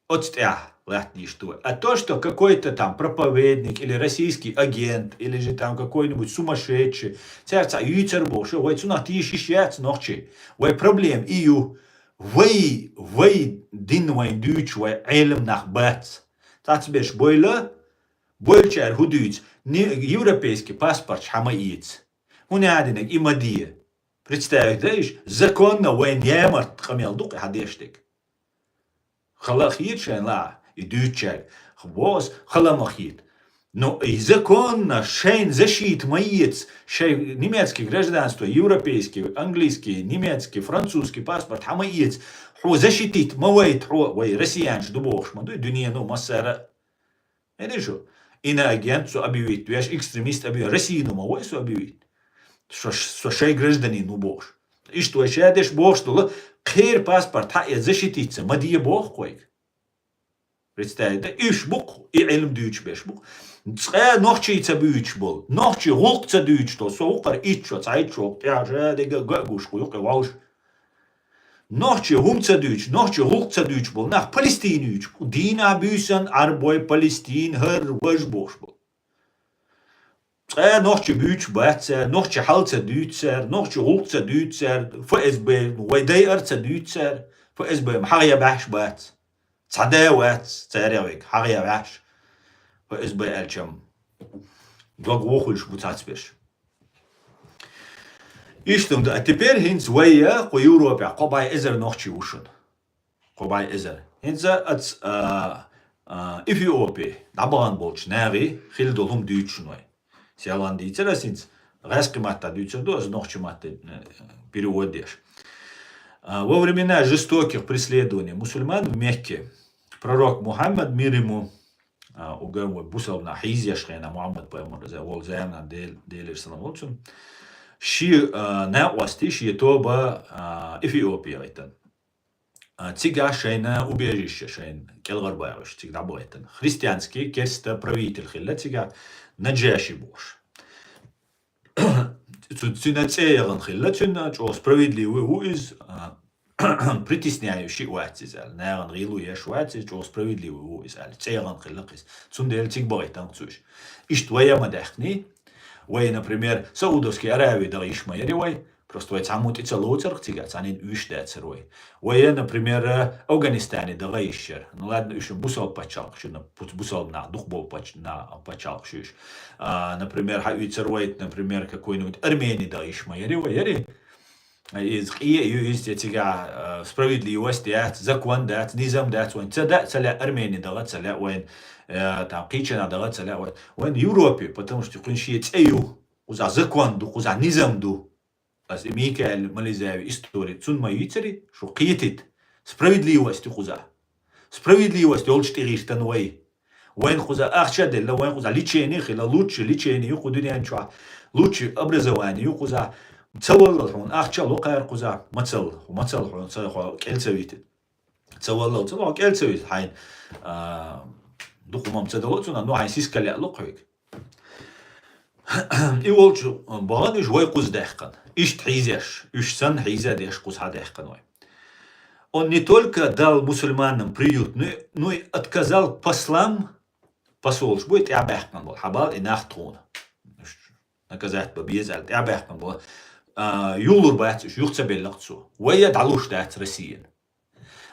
Оцу тӀехь латтийш ду. А то, что какой-то там проповедник или российский агент, или же там какой-нибудь сумасшедший, цаьрца юьйцар бохуш, вай цунах тийша йиш яц нохчий. Вай проблема и ю. Вай, вай дин вайн дуьйцуш вай Ӏелам нах бац. Цхьацберш бойла, бойлучара хӀун дуьйцу? Ни-, европейский паспорт хьан ма ийца. ХӀун яа динарг и ма де. Представить даиш, законно вайн ямарт къамел ду кхин хьан деш дерг. Хала хета шайна лаахь, и дуьйцучаьрга. Бос, хала ма хета. Ну, и законно шайна защита ма ецу, шайн немецкий гражданство, европейский, английский, немецкий, французский паспорт хьан ма ецу. Хьо защитить ма вайта, хьо, вай россиянаш ду бохуш ма ду, дуьнено массара. Хьедиш шу? Иноагент со объявить веш, экстремист объявить, Россияно ма вай со объявить. Со, со шай гражданин ву бохуш. Иштта вай шадеш бохуш долу, кхера паспорт хьан э защититься ма де боху кхойга. Представить да, уьш бу-кх, и Ӏилма дуьйцуш берш бу-кх. Цкъа нохчий ца буьйцуш болу, нохчий гӀуллакх ца дуьйцуш долу, со вукхара итт шо, цхьайтта шо, тӀаьхьа ша дерг а гуш кху юкъе вовш. Нохчий хӀума ца дуьйцуш, нохчий гӀуллакх ца дуьйцуш болу нах Палестина юьйцуш бу. Дийнахь буьйсан Ӏарбой Палестина хӀара важа бохуш болу. Цкъа нохчий буьйцуш бац цара, нохчий хьал ца дуьйцу цара, нохчий гӀуллакх ца дуьйцу цара, ФСБ, ну, вай дайар ца дуьйцу цара, ФСБ-м хьагӀ я баьхьаш бац. Цхьа да вац царех вайга хьагӀ я ваьхьаш, ФСБ аьлчам. Дог вохуьлуш бу цацберш. Иштта ду, а теперь хӀинца вай я, кху Европехь кхо бӀе эзар нохчий ву шуна. Кхо бӀе эзар. ХӀинца ац, а, а, Эфиопе дӀабахана болчу нахе хилла долу хӀума дуьйцу шуна вай. Селхан дийцар ас хӀинца, гӀаьскхи матта дуьйцур ду, ас нохчи матта, э, перевод деш. А, во времена жестоких преследований мусульман в Мекке пророк Мухаммад, мир ему, а, угар вай бусалба нах хьийзеш хенахь, Мухаммад пайхамар, за-, волу заманан Дел-, Делера салам волчун, ши, а, накъостий, ши тоба, а, Эфиопия гӀайтан. А, цигахь шайна убежище, шайна кӀелгӀар баьхуш, цига дӀабахийтина. Христианский керста правитель хилла цигахь, Наджаши бохуш. Цу-, цуьнан цӀе яхана хилла, цуьнан чӀогӀа справедливый ву иза, а, притесняющий вац иза аьлла. Нахана гӀийла еш вац иза, чӀогӀа справедливый ву иза аьлла. ЦӀе яхана хилла кхиз. Цундела цига бахийтина кху цуьш. Иштта вай а ма даьхкиний. Вай, например, Саудовский Аравии даха йиш ма яри вай. Просто вай цхьаммо тӀе ца лоцурх цигахь, цхьаннен уьш дацар вай. Вай, например, Афганистане даха йиш яра. Ну ладно, уьш бусалба пачхьалкхаш ю, бу-, бусалба нах дукха болу пач-, на-, пачхьалкхаш ю уьш. А, например, хьаийцар вай, например, какой-нибудь Армени даха йиш ма яри вай, яри? Иза къе а ю, иза тӀе цигахь, а, справедливость яц, закон дац, низам дац, вайн ца да а ца лаьа, Армени даха а ца лаьа вайн, э, там, кхечанхьа даха а ца лаьа вайн. Вайн Европе, потому что кхуьнан шен цӀе ю, кхузахь закон ду, кхузахь низам ду. Ас и Микаил Малезаеви истори цунна ма йийцари, шу кхетийта. Справедливость ю кхуза. Справедливость йолчу тӀе гӀиртина вай. Вайн кхуза ахча а делла, вайн кхуза лечение хила, лучше лечение ю кху дуьнен чохь, лучше образование ю кхуза. Ца валлал хьуна ахча а локхара кхуза, мацалла, мацалла хьуна ца, хьо кӀел ца витина. Ца валлал, ца валлал, кӀел ца виза хьайна, а, дукха мам ца дало цунах, ну, хьайн сиска леӀлу хьоьга. И волчу бахана уьш вай кхуза даьккхина. Иштта хьийзеш, уьш санна хьийза деш кхуза хьадаьккхина вай. Он не только дал мусульманам приют, но и, но и отказал послам, посолш бу и тӀаьхьабаьккхина болу, хьабал и нах тхуна. Уьш наказать бан беза аьлла, тӀаьхьабаьккхина болу. А, юхалур бац уьш, юха ца беллакх цо. Вай а дӀалуш дац Россияна.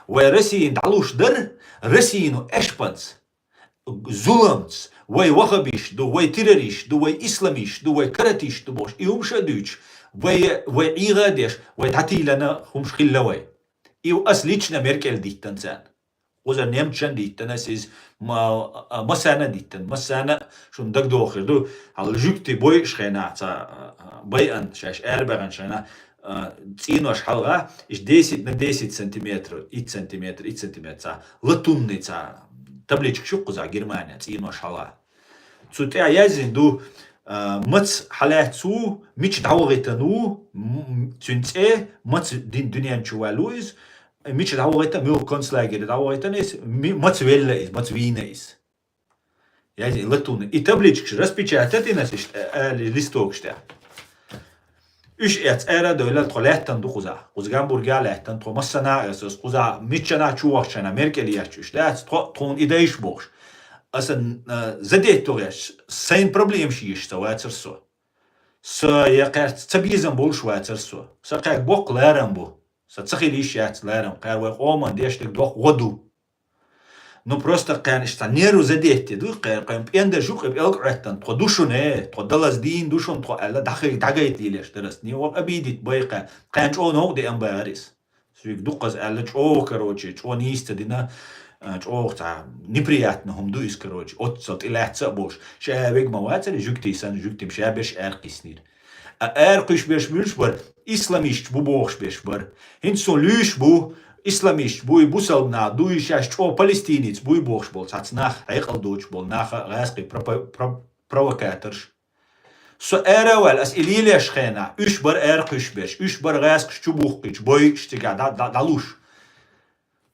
Вай Россияна дӀалуш дара, Россияно эшпанца, зуламца, вай вахабиш ду, вай террорист ду, вай исламист ду, вай каратист ду бохуш, и хӀумаш а дуьйцуш, вай, вай ӀийгӀа а деш, вай дӀатийлана хӀумаш хилла вай. И ас лично Меркель диттан царна. Кхузара немцашна диттан ас иза, ма-, а, массарна а диттан, массарна а шуна дагадохур ду, хьал жуьгти бойуш хенахь ца, а, а, байан шаьш арабаьхна шайна, а, цӀенош хьалха, иш десять на десять сантиметров, итт сантиметр, итт сантиметр ца, латунный ца, табличка шу кхуза Германия, цӀенош хьалха. Цу тӀехь яздина ду, а, маца хьалаьцна ву, мича дӀавахийтина ву, м-, м-, цуьнан цӀе, маца дин дуьнен чу ваьлла ву иза, мича дӀавахийтина, муьлха концлагере дӀавахийтина иза, ми-, маца велла иза, маца вийна иза. Яздина латунный. И табличкаш распечатать дина аса иштта, а, а, листокаш тӀехь. Уьш эцна ара а девлла, тхо лаьттан ду кхуза. Кхуза Гамбургехь лаьттан, тхо массанхьа а эцна, кхуза миччанхьа чу вахчана, Меркель ечча уьш дац, тхо, тхуна и дайша бохуш. Аса, а, задеть тохуш, сайн проблемаш еш ца вацара со. Со я кхаьрца ца безам болуш вацара со. Сан кхаьрга боккха ларам бу. Сан ца хила йиш яц ларам. Кхаьр вай къоман деш дерг доккха гӀо ду. Ну, просто кхаьрна иштта нерву задеть ду, кхаьр, кхаьрна пӀенда жукъа пӀелг Ӏоьттан, тхо ду шуна, э, тхо далаза дийна ду шуна, тхо аьлла, дӀахи-, дӀагайта лелеш дара ас. Не ваха обидеть бай кхаьрна. Кхаьрна чӀогӀа новкъа деан бара ас. Соьга дуккхаза аьлла, чӀогӀа, короче, чӀогӀа нийса ца дина, а, чӀогӀа цхьа неприятно хӀума ду иза, короче, оццал тӀелаьцна а болуш. Ша вега ма вацара, жуьгтий санна, жуьгтим ша берш аьркхиснийра. А аьркхуьйсуш берш муьлш бара, исламисташ бу бохуш берш бара. ХӀинца суна луьйш бу, исламисташ буй, бусалба нах дуй, шаьш чӀогӀа палестинец буй бохуш болу цхьацца нах, хьекъал доцуш болу нах а, гӀазкхий пропа-, про-, провокаторш. Со ара а ваьлла, ас и лелеш хенахь, уьш бара аьркхуьйсуш берш, уьш бара гӀазкхаш чу бухкуьйтуш, бойуш цигахь дӀа-, дӀа-, дӀалуш.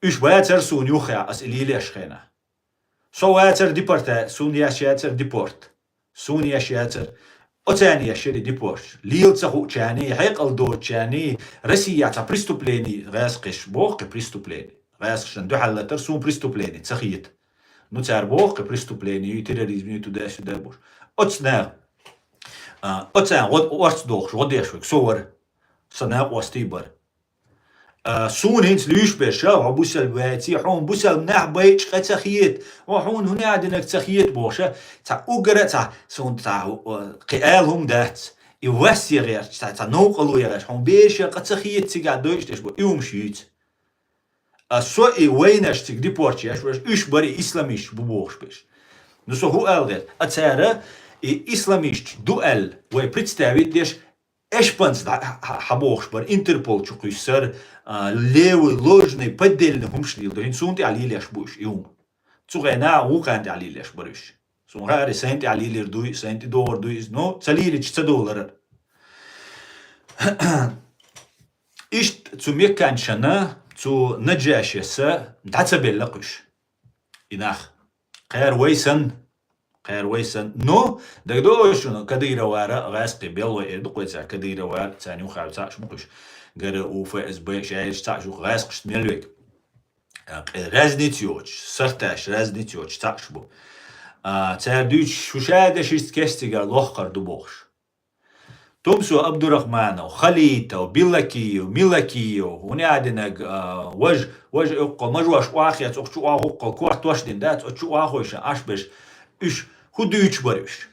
Уьш бацара суна юххехь, ас и лелеш хенахь. Со вацара депорта-, суна еш яцара депорт. Суна еш яцара. Оцарна еш яри депорт. Лела ца хуучарний, хьекъал доцучарний, Россия цхьа преступлени гӀазкхиш боху кхин преступлени. ГӀазкхашна дуьхьал латар суна преступлени ца хета. Ну, цара боху кхин преступлени ю, терроризм ю, туда-сюда буш. Оцу наха, а, оцарна гӀо-, орца дохуш, гӀо деш вайга, со вара. Сан накъостий бара. А, суна хӀинца луьйш берш, хьо бусалба ваьций, хьуна бусалба нах байча къа ца хета, хьо хьуна хӀун а динарг ца хета бохуша, цхьа уггара а цхьа, суна цхьа, а, кхин ала хӀума дац. И вас е гӀерташ, цхьа, цхьа новкъарло е гӀерташ, хьуна берша къа ца хета цигахь дойчу деш бу, и хӀумаш юьйцу. А со и вайнаш цига депорт еш берш, уьш бара и исламисташ бу бохуш берш. Ну, со хӀу ала гӀерта, а цара и исламисташ ду аьлла, вай представить деш, эшпанца дӀа-, хьа-, хьабохуш бара, Интерпол чу кхуьссара, а, левый, ложный, поддельный хӀумаш лийла ду. ХӀинца суна тӀехь лелеш бу уьш, и хӀума. Цу хенахь вукхарна тӀехь лелеш бара уьш. Суна хаьара, сайна тӀехь лелийр дуй, сайна тӀе догӀур дуй иза. Ну, ца лелийча ца доларар. Иштта цу мекканчана, цу Наджашиса дӀа ца белла кхуьш. И нах. Кхаьра вай санна, кхаьра вай санна. Ну, дагадогӀуш шуна, Кадыровара гӀазкхий белла вай эр ду кхуьйца, Кадыровара, царна юххьара цхьаъш бу кхуьш. ГРУ, ФСБ, шаьш цхьаъш бу гӀазкхашца мел вега. А, кхе-, разница йоцуш, сарташ разница йоцуш цхьаъш бу. А, цара дуьйцуш, шу ша дешица кестигара лохкар ду бохуш. Тумсо Абдурахманов, Халитов, Билакиев, Милакиев, хӀун а динарг, а, важ-, важа уккхал, мажош охьахец, оха чу охьа уккхал, кортош дин дац, оха чу охьахойша, Ӏаш берш, уьш хӀу дуьйцуш бара уьш?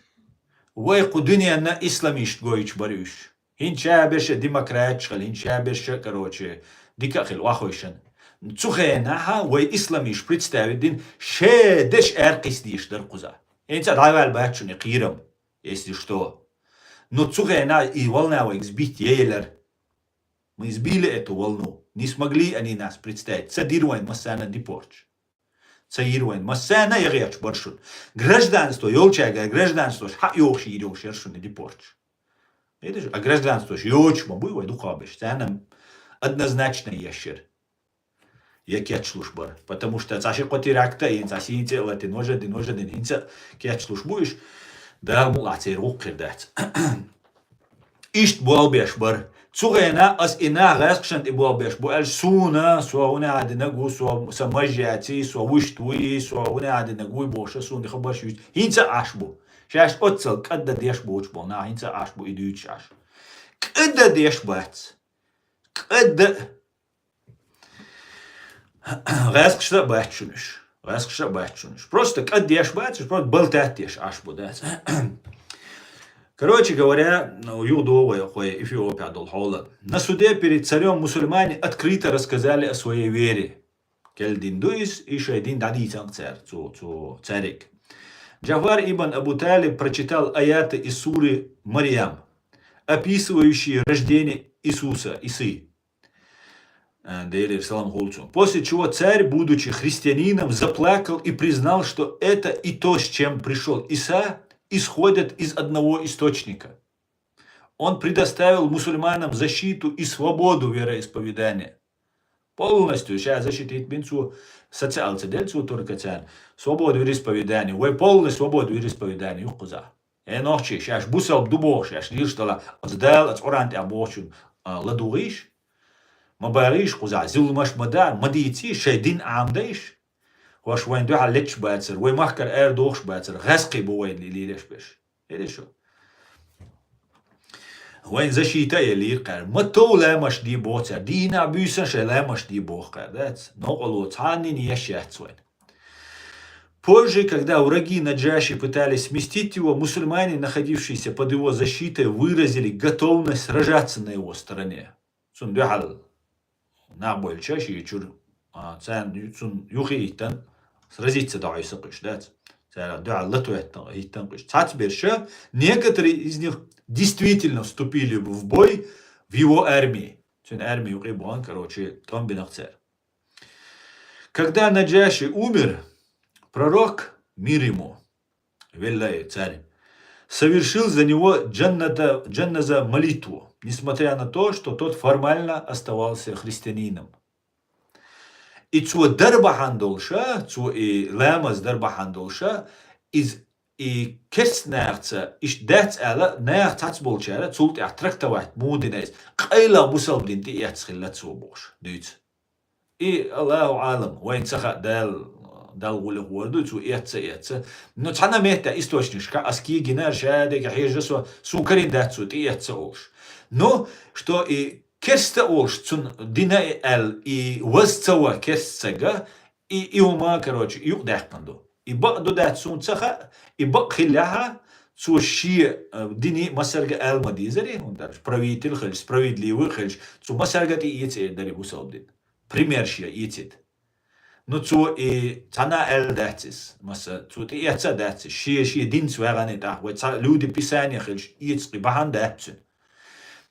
Вай кху дуьненна исламист гойтуш бара уьш. ХӀинца ша берша демократиш хила, хӀинца ша берша, короче, дика а хила, охьахойшан. Цу хенахьа вай исламист представить дин, ше деш аьркхис дийш дара кхуза. ХӀинца а дӀаваьлла бац шуна и кхийрам. Если что. Ну, цу хенахь и волна вайга сбить елар. Мы сбили эту волну. Не смогли они нас представить. Ца дира вайн массарна депорташ. Ца йира вайн массарна а яхеташ бар шуна. Гражданство йолчаьрга гражданствош хьа йохуш йийр йолуш яра шуна депорташ. Видишь? А гражданствош йоцуш ма буй вай дукхахберш. Царна однозначно еш яра. я кечлуш бар. Потому что цхьа ши-кхо теракт а йина, цхьа сийна цӀе а латина, важа а дина, важа а дина, хӀинца а кечлуш бу уьш. Дала мукъалахь церан гӀуллакх хир дац. Иштта болх беш бар. Цу хенахь ас и нах гӀаьскхашна тӀе болх беш бу аьлча, суна, со хӀуна а динарг ву, со, сан маж яций, со вуьшта вуй, со хӀуна а динарг вуй бохуш, суна и хабарш юьйцу. ХӀинца а Ӏаш бу. Шаьш оццал кӀадда деш боцуш болу нах хӀинца а Ӏаш бу, и дуьйцуш Ӏаш. КӀадда деш бац. КӀадда ГӀаьскхашна а бац шуна уьш. ГӀаьскхашна а бац шуна уьш. Просто кӀаддеш бац уьш, просто балтат деш Ӏаш бу, дац. Короче говоря, ну, юха догӀу вай кхой Эфиопехь долу хьолан. На суде перед царём мусульмане открыто рассказали о своей вере. Кел дин ду иза, и шайн дин дӀадийцина цара, цу, цу цаьриг. Джафар ибн Абу Талиб прочитал аяты из суры Марьям, описывающие рождение Иисуса, Исы. Э, Делера салам хуьлда цунна. После чего царь, будучи христианином, заплакал и признал, что это и то, с чем пришёл Иса, исходят из одного источника. Он предоставил мусульманам защиту и свободу вероисповедания. Полностью ша защитить бина цо, социал ца делла цо туркацарна. Свобода вероисповедания. Вай полная свобода вероисповедания ю кхузахь. Э, нохчий, шаьш бусалба ду бохуш, шаьш лелаш далахь, оцу Дала оцу Къуръан тӀехь бохучун, а, ладугӀийша, ма багӀийша кхузахь, зуламаш ма даьра, ма дийцийша, шайн дин Ӏамадайша. ХӀорш вайна дуьхьал летташ бацара, вай махкара арадохуш бацара, гӀаьскхий бу вайна лелаш берш. Хьеда шу? Вайна защита а еллера кхара. Ма тов ламаш де боху цара. Дийнахь буьйсан шайн ламаш де боху кхара, дац? Новкъарло цхьаннан еш яц вайна. Позже, когда враги Наджаши пытались сместить его, мусульмане, находившиеся под его защитой, выразили готовность сражаться на его стороне. Цунна дуьхьал нах бойлча шен чуьра, а, царна ю-, цунна юххе а хӀиттина, сразиться дӀахьо ца кхуьуш, дац? Царах дуьхьал латоьттина хӀиттина кхуьуш. Цхьацберш, некоторые из них действительно вступили в бой в его армии. Цуьнан арми юкъе бахана, короче, тӀом бина цара. Когда Наджаши умер, пророк, мир ему, веллай царь, совершил за него джанната-, джаназа молитву, несмотря на то, что тот формально оставался христианином. И цо дар бахьана долуша, цо и ламаз дар бахьана долуша, иза и керста нахаца иштта дац аьлла, наха цхьацболчара цул тӀаьхьа трактовать муха дина иза, къайлаха бусалба дин тӀеэцна хилла цо бохуш дуьйцу. И, Аллаху Ӏалам, вайна ца хаьа, Дала, Далла гӀуллакх хӀора ду, цо эцна, эцна. Но цхьана а меттехь источникашкахь ас кегийнера, ша дерг хьежа со, суна карийна дац цо тӀеэцна олуш. Но, что и керста олуш, цунна дина и аьлла, и ваз ца ван керста ца ган, и, и хӀума, короче, юкъадаьккхина ду. И бакъ ду дац суна ца хаьа, и бакъ хиллехьа, цо шен, э, дине массаьрга аьлла ма дезара, хӀунда аьлча правитель хилча, справедливый хилча, цо массаьрга тӀеэца эр дара бусалба дин. Пример шен эцийта. Ну, цо и цхьана а аьлла дац иза, масса, цо тӀеэцна а дац иза, шен, шен динца ваьгӀане тӀаккха, вай цхьа люди Писания хилча, эца кхин бахьана дац цуьнан.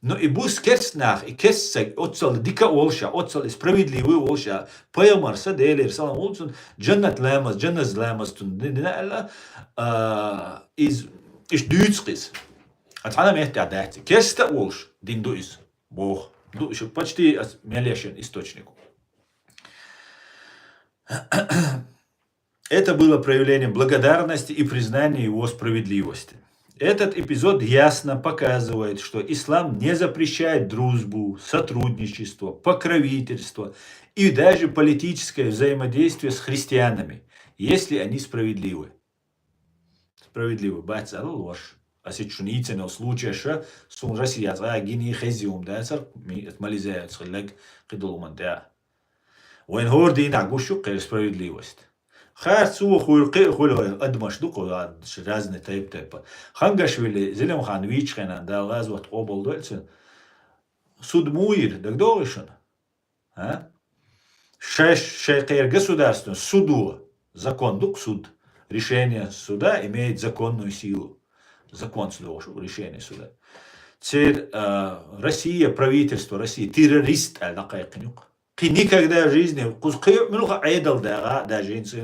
Ну, и бус керста нах, и керста стаг, оццал дика а волуша, оццал и справедливый а волуша, пайхамарса, Делера салам хуьлда цунна, джаннат ламаз, джанназ ламаз цунна ди-, дина аьлла, а, иза, иштта дуьйцу кхиза. А цхьана а меттехь дац. Керста а волуш, дин ду иза. Боху. Ду, ещё почти ас-, мел ешан источнику. Это было проявлением благодарности и признания его справедливости. Этот эпизод ясно показывает, что ислам не запрещает дружбу, сотрудничество, покровительство и даже политическое взаимодействие с христианами, если они справедливы. Справедливо бац аьлла лош. Ас итт шуна йийцина йолу случайша, суна Россия цкъа а гиний хезий хӀума дацара, ми-, мализаьца хилларг кхидолу хӀуманна тӀехь. Вайн хӀора дийнахь гуш ю кхеран справедливость. Харц ву хуьлу, кхин а хуьлу вайн адамаш ду кху, а, разный тайп-тайпа. Хангашвили Зелимхан вийчу хенахь, Дала гӀазот къобалдойла цуьнан. Суд муха йира, дагадогӀий шуна? А? Шай, шай кхеран государственный судо, закон ду-кх суд. Решение суда имеет законную силу. Законца догӀуш ду решение суда. Церан, а, Россия, правительство России террорист аьлла дӀакхайкхина ю-кх. Кхин никогда в жизни, кхуза кхин муьлха Ӏедал дагӀа, даже хӀинца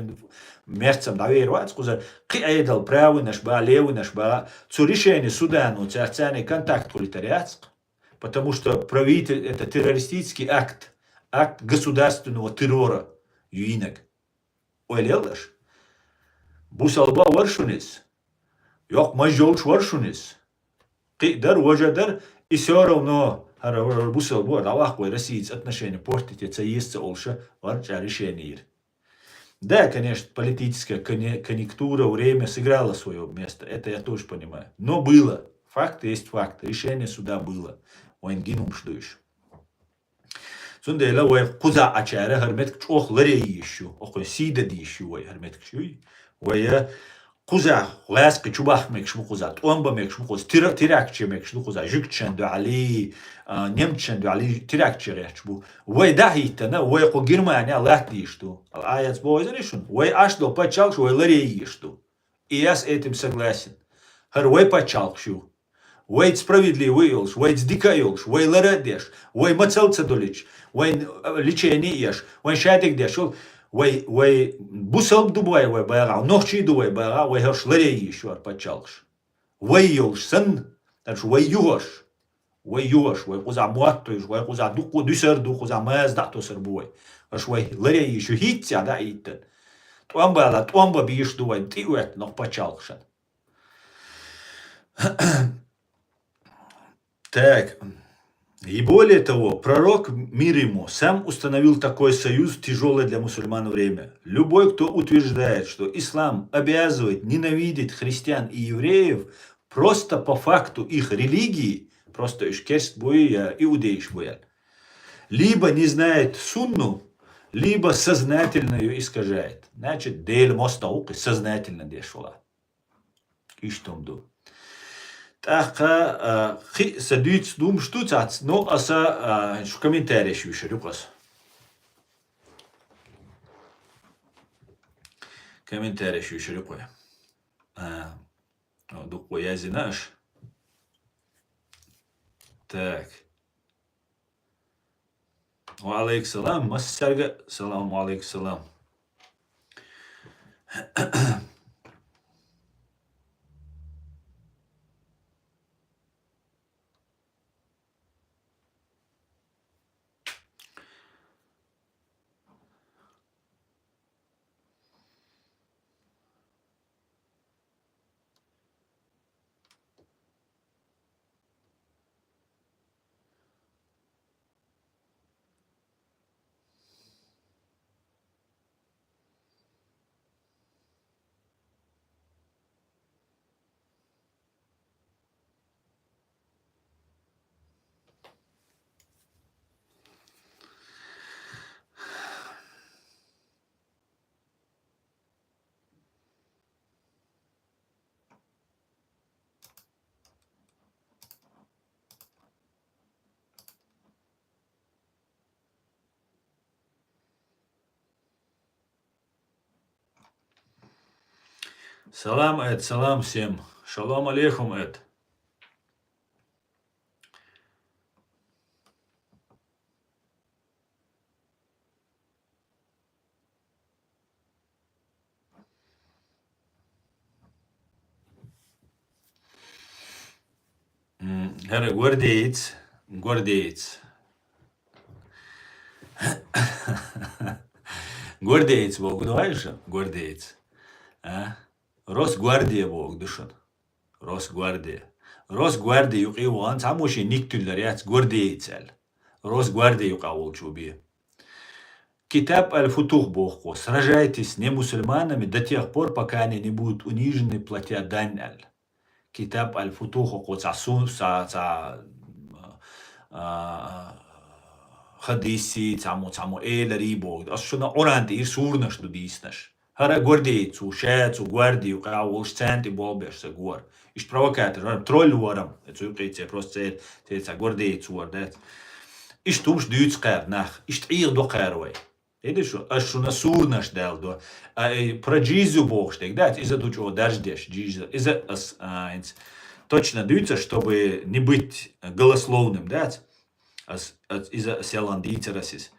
мерцам дӀавер вац кхузара, кхин Ӏедал правыйнаш бан, левыйнаш бан, цу решение суда, ну, цаьрца контакт хуьлуьйтур яц-кх. Потому что правитель — это террористический акт, акт государственного террора ю йинарг. Ойла елла аша. Бусалба вар шуна иза. Йоккха маж йолуш вар шуна иза. Кхин а дара, важа дара, и всё равно, хӀара, хӀара бусалба вар, дӀаваккха вай Россияца отношения портить е ца еза ца олуша, варчӀа решение йира. Да, конечно, политическая коне-, конъюнктура, время сыграло своё место. Это я тоже понимаю. Но было. Факт есть факт. Решение суда было. Вайн гинумш дуйш. Цундела вай кхуза Ӏачара хӀара меттиг чӀогӀа ларъян йиш ю. Окхуй сий дан дийш ю вай хӀара меттигаш юй. Вай кхуза гӀаьскхи чу бахка мегаш бу кхуза, тӀом бан мегаш бу кхуза, тира-, тиракче мегаш ду кхуза, жуьгташна дуьхьали, а, немцашна дуьхьали тиракче гӀерташ бу. Вай дӀахӀиттана, вай кху Германия латта дийш ду. Ала яц боху иза шуна. Вай аш до паччалкаш вай ларъян йиш ду. И я с этим согласен. ХӀара вай паччалкхаш ю. Вайца справедливый а йолуш, вайца дика а йолуш, вай лар а деш, вай мацалла ца долуьйтуш, вайн, а, лечение а еш, вайн шадерг деш йолу, вай, вай бусалба ду вай, вай багӀа, нохчий ду вай багӀа, вай хӀорш ларъян йиш ю хӀара паччалкхаш. Вай йолуш санна, хӀорш вай ю хӀорш. Вай ю хӀорш, вай кхузахь мотт туьйсуш, вай кхузахь дуккха дуьсур ду, кхузахь маза дӀа а тосур бу вай. ХӀорш вай ларъян йиш ю хӀинцца дӀахӀиттина. ТӀом бала, тӀом бан бийш ду вай, тӀе а оьттина окху паччалкхашна. Так. И более того, пророк, мир ему, сам установил такой союз в тяжёлое для мусульман время. Любой, кто утверждает, что ислам обязывает ненавидеть христиан и евреев просто по факту их религии, просто уьш керст бу я иудейш бу аьлла, либо не знает сунну, либо сознательно её искажает. Значит, Делан мостагӀа ву кхин сознательно деш вала. Иштта хӀума ду. ТӀаккха, а, кхин а сан дуьйцу хӀумаш ду цац, но аса, а, шу комментареш вуьйшур ю аса. Комментареш вуьйшур ю кхуьй. А, о, дуккха язйина аша. Так. Ва алейкум салам. Массаьрга салам, ва алейкум салам. Салам, Эд, салам всем. Шалом алейкум, Эд. М, хӀара гвардеец, гвардеец. Гвардеец бохург ду хьайша, гвардеец. А? Росгвардия бохург ду шуна. Росгвардия. Росгвардия юкъе вахана цхьаммо шен ник туьллур яц, гвардеец аьлла. Росгвардия юкъа волчо бе. Китаб аль-Футух боху кхо: «Сражайтесь с немусульманами до тех пор, пока они не будут унижены, платя дань», аьлла. Китаб аль-Футух кхо цхьа су-, цхьа, цхьа, а, хадисий, цхьаммо, цхьаммо эларий боху. Ас шуна Къуръан тӀера суранаш ду дийцинарш. ХӀара гвардеец ву, ша цу гварди юкъа волуш, царна тӀе болх беш ца гора. Иштта провокатор вара, тролль вара, цу юкъе церан просто церан, церан цхьа гвардеец вара, дац. Иштта хӀумаш дуьйцу кхара нах, иштта Ӏехадо кхара вай. Видишь, ас шуна суранаш даьлла до. А, э, про джизю бохуш дерг дац, иза ду чӀогӀа дарждеш, джизя. Иза ас, а, хӀинца точно дуьйцу, чтобы не быть голословным, дац. Ас, ас, иза ас ялан дийцар ас иза.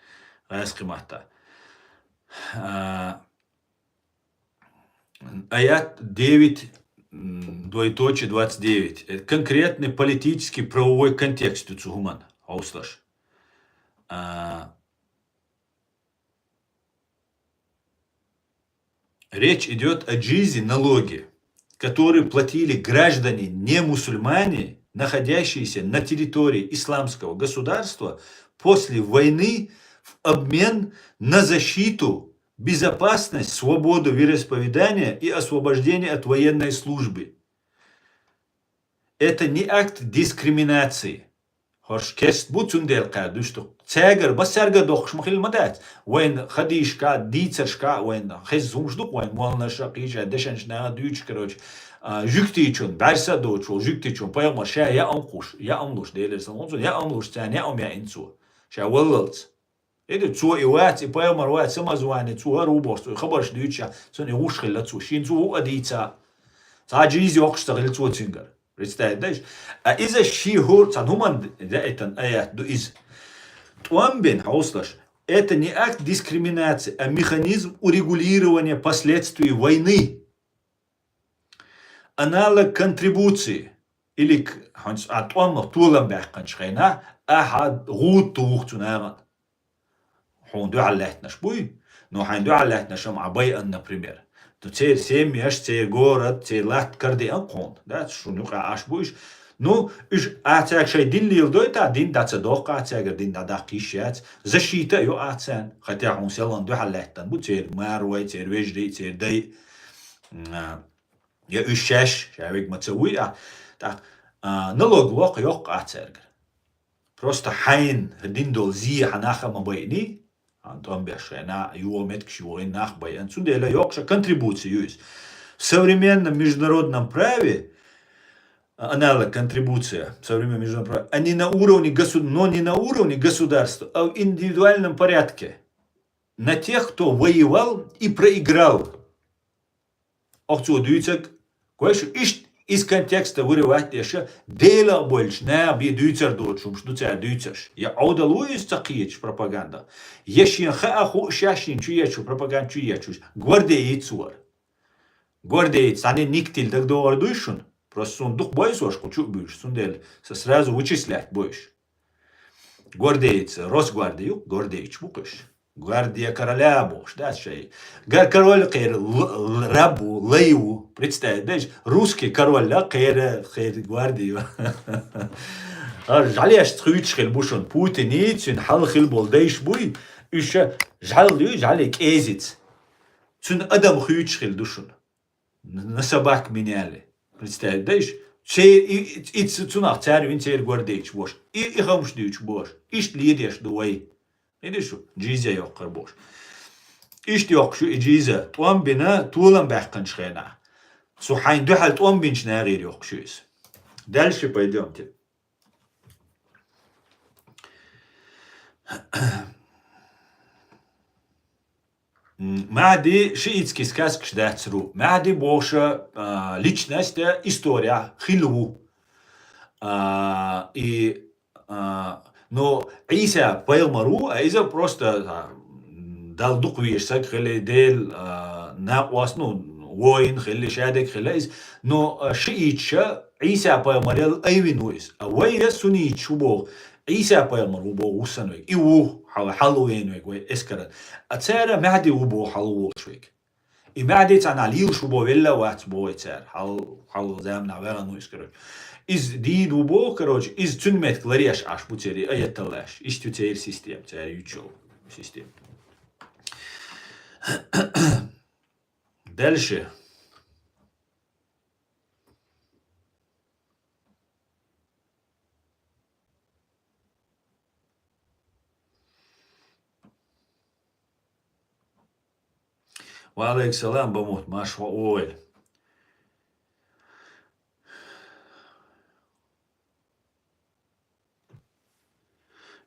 ГӀаьскхи матта. А, аят девять, м, двоеточие двадцать девять. Это конкретный политический правовой контекст ду цу хӀуман, хьовсалаш. А, Речь идёт о джизе, налоге, который платили граждане не мусульмане, находящиеся на территории исламского государства после войны в обмен на защиту, безопасность, свободу вероисповедания и освобождение от военной службы. Это не акт дискриминации. ХӀорш кест бу, цундела кхаьр дуьш ду. Цаьгара массаьрга дохкуш ма хилла ма дац. Вайн хадийшка, дийцаршка, вайн хеза хӀумаш ду, вайн моллаша, кхийша, дешанаш наха дуьйцуш, короче, а, жуьгтичун, бӀаьрса а доцуш волу жуьгтичун, пайхамар ша яа ма кхуш, яа ма луш, Делера салам хуьлда цунна, яа ма луш царна, яа ма яа ин цо. Ша валлалц. Иду, цо и вац, и пайхамар вац, самозванец, цо хӀара ву бохуш, цо и хабарш дуьйцуш, цунна и гӀуш хилла цо, шен цо ву а дийца. Цхьа джизе йоккхуш ца хилла цо цуьнгара. Представить дайш? А иза ши хӀур, цхьана хӀуманна даийтина аят ду иза. ТӀом бина хьовсалаш. Это не акт дискриминации, а механизм урегулирования последствий войны. Аналог контрибуции или к-, хьанца а тӀом толам баьккхинчу хенахь, ахьа гӀуда туху цу нахана. Хьуна дуьхьал лаьттинарш буй, но хьайна дуьхьал лаьттинарш ам Ӏа байъан, например. То церан семьяш, церан город, церан латта карадеана кхунна, да, шуна юкъа Ӏаш бу уьш. Ну, уьш а цаьрга шайн дин леладойтахь, дин дӀа ца доккху а цаьргара, дин дӀадаккха йиш яц, защита а йо а царна, хотя хьуна селхана дуьхьал лаьттина бу церан марой, церан вежарий, церан дай. М, а, Я уьш шаьш, ша вега ма ца вуй а, тӀаккха, а, налог локха йоккха а цаьргара. Просто хьайна дин долу зе хьан нах а ма байъний, хьан тӀом беш шайн на, юха меттигаш юхийна нах байъан. Цундела йоккха ша контрибуция ю иза. В современном международном праве, а, аналог контрибуция, в современном международном праве, а не на уровне госу-, но не на уровне государства, а в индивидуальном порядке. На тех, кто воевал и проиграл. Оха цо дуьйцург, гой шу, иштта из контекста вырывать деш, Дела а бойлуш, наха бен дуьйцур доцуш хӀумаш ду цара дуьйцурш. Я Ӏовдал ву иза ца кхеташ пропаганда, я шен хаа хууш шаьш шен чу ечу пропаганда чу ечуш, гвардеец вара. Гвардеец, цхьаьна никтил дагадогӀур дуй шуна? Просто суна дукха бойсуш кху чу а буьйш, цундела со сразу вычислять бойш. Гвардейцы, Росгвардия ю, гвардейчу бу кхуьш. Гвардия короля бохуш, да, шай. Гар король кхера л-, л-, раб ву, лай ву, представь, дайш, русский король, да, кхера, кхера гвардию. А, жӀалеш хуьйцуш хила бу шуна. Путиний, цуьнан хьалха хила болу дайш буй, уьш жӀал ю, жӀале кӀезица. Цуьнан адам хуьйцуш хила ду шуна. На собак меняли. Представь, да, иш? Церан и, и, и цу-, цунах цара вина церан гвардейчу бохуш. И, и хамаш дуьйцу бохуш. Иштта ледеш ду вай. Иди шу, джиза йоккхур бохуш. Иштта йоккхуш ю и джиза. ТӀом бина, толам баьккхинчу хенахь. Цу хьайн дуьхьал тӀом бинчу нагӀера йоккхуш ю иза. Дальше пойдёмте. М, Махьди шиитский сказкаш дацару. Махьди бохуша, а, личность, э, история хилла ву. А, и, а, но Ӏийса пайхамар ву, а иза просто, а, Далла дукха везаш саг хили, Дела, а, накъост, ну, воин хили, шадерг хили иза. Но, а, шиитша Ӏийса пайхамарел айвина ву иза. А вай я сунниташ ву боху, Ӏийса пайхамар ву боху вуссанвайга. И ву хьал-, хьалвенвайга вай эскаран. А цара Махьди ву боху хьалволуш вайга. И Махьди цхьанхьа лелаш ву боху велла а вац боху вай цара. Хьал-, хьал заманахь ваьгӀан ву иза, короче. Иза дийна ву боху, короче, иза цуьнан меттиг ларъеш Ӏаш бу церан и аяталлаш. Иштта ю церан система, цара юьйцуш йолу система. Дальше. Ва алейкум салам, Бамут, марша вогӀийла.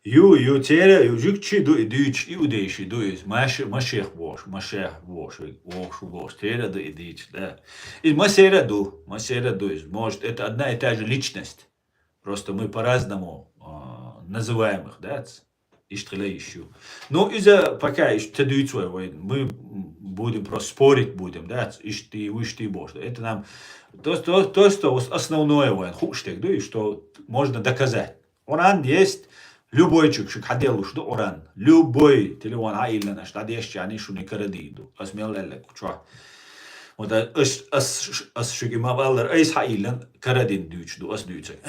Ю, ю, церан, ю, жуьгташий ду и дуьйцуш, иудейший ду иза. Маш-, Машех бохуш, Машех бохуш, вохуш бохуш. Церан ду и дуьйцуш, да. И массеран ду, массеран ду иза. Может, это одна и та же личность. Просто мы по-разному, а, называем их, да, ц-, иштта хила йиш ю. Ну, иза пока иштта ца дуьйцу вай, вай, мы будем просто спорить будем, да, ц-, иштта, иштта бохуш. Это нам то, то, то, что ос-, основное вайн хууш дерг ду, и что можно доказать. Ӏуран есть, любой чуьк шуьга хьаделлуш ду Ӏуран. Любой телефон хьаиллина аша дӀадешчарний шуна карадийр ду. Ас мел аьлларг чохь. Вот ас, ас, ас шуьга ма-аллара, айса хьаиллина карадин дуьйцуш ду, ас дуьйцург.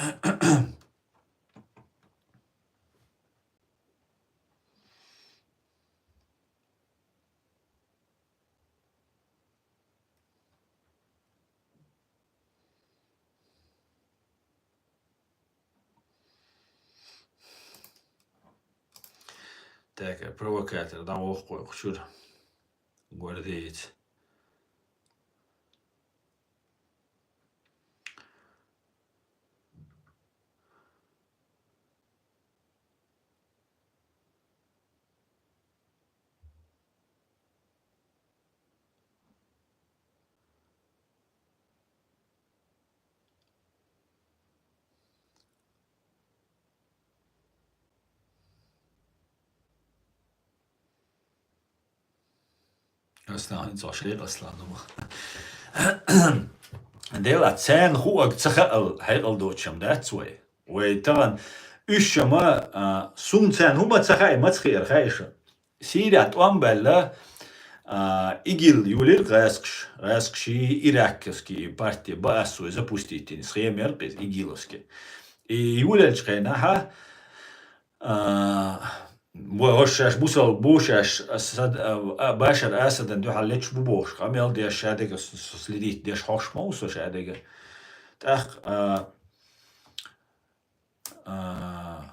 Так, провокатор, да, ох, кхой, кхучур. Гвардеец. Аслан, хӀинца шайх Аслан, ну. Дела, царна хӀуъаг ца хаал, хьекъал доцчам дац вай. Вай тахана уьш шама, а, сун царна хӀума ца хаьа, маца хиар хаьа иша. Сирия тӀом баьлла, а, ИГИЛ юлир гӀаскхаш, гӀаскхаши иракковский партия Баас вай запустить йина схема яр кхиз ИГИЛовский. И юлелча хенахьа, а, бо-, хӀош шаьш бусал бу шаьш Асад, а, а, Башар Асадан дуьхьал лечу бу бохуш, къамел деш шадега с-, с-, следить деш хьош ма ву со шадега. ТӀаккха, а, а,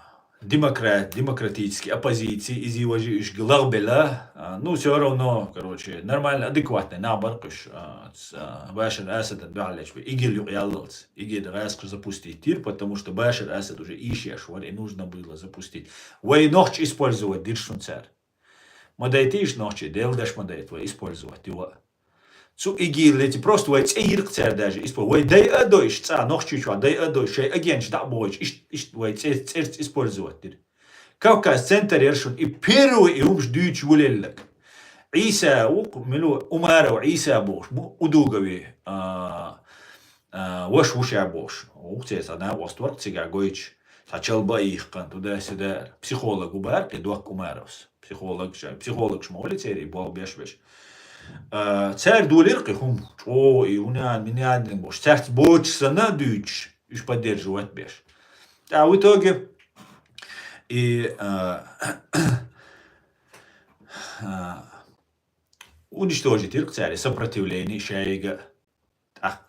демократ, демократический оппозиции, изи важи уьш глагбела, а, ну, всё равно, короче, нормально, адекватный набар кхуш, а, ц-, а, Башар Асадан дуьхьал лечу бу ИГИЛ юкъ яллалц. ИГИЛ гӀаскхаш запустить йир, потому что Башар Асад уже ишеш вар, и нужно было запустить. Вай нохчи использовать дир шун цар. Ма дайтийш нохчи, Дела деш ма дайта вай использовать, дива. Цу ИГИЛ лети просто вай цӀе йиркх цар даже испо-, вай дай а дойш, цӀа нохчи чу дай а дойш, шай агенч дӀа а богӀич, ишт, ишт вай цӀе, цӀерц использовать дир. Кавказ центр яр шун, и первый и хӀумаш дуьйцуш вулеллаг. Ӏийса вукх, милу, Умаров Ӏийса бохуш, му-, Удугови, а, а, ваш вуша бохуш. Вукх цецана ост варх цига гойтуш. Цхьа чалба а йихкан, туда-сюда. Психолог ву бара кхи доккха Умаровс. Психолог ша-, психологаш ма вали церий, бо-, беш-беш. А, цара долира кхи хӀума, чӀо и, унян, минян дин бош. Царц боч сана дуьйцуш, уьш поддерживать беш. ТӀа в итоге и, а, а, уничтожить йир кхи цара и сопротивление шайга. ТӀаккха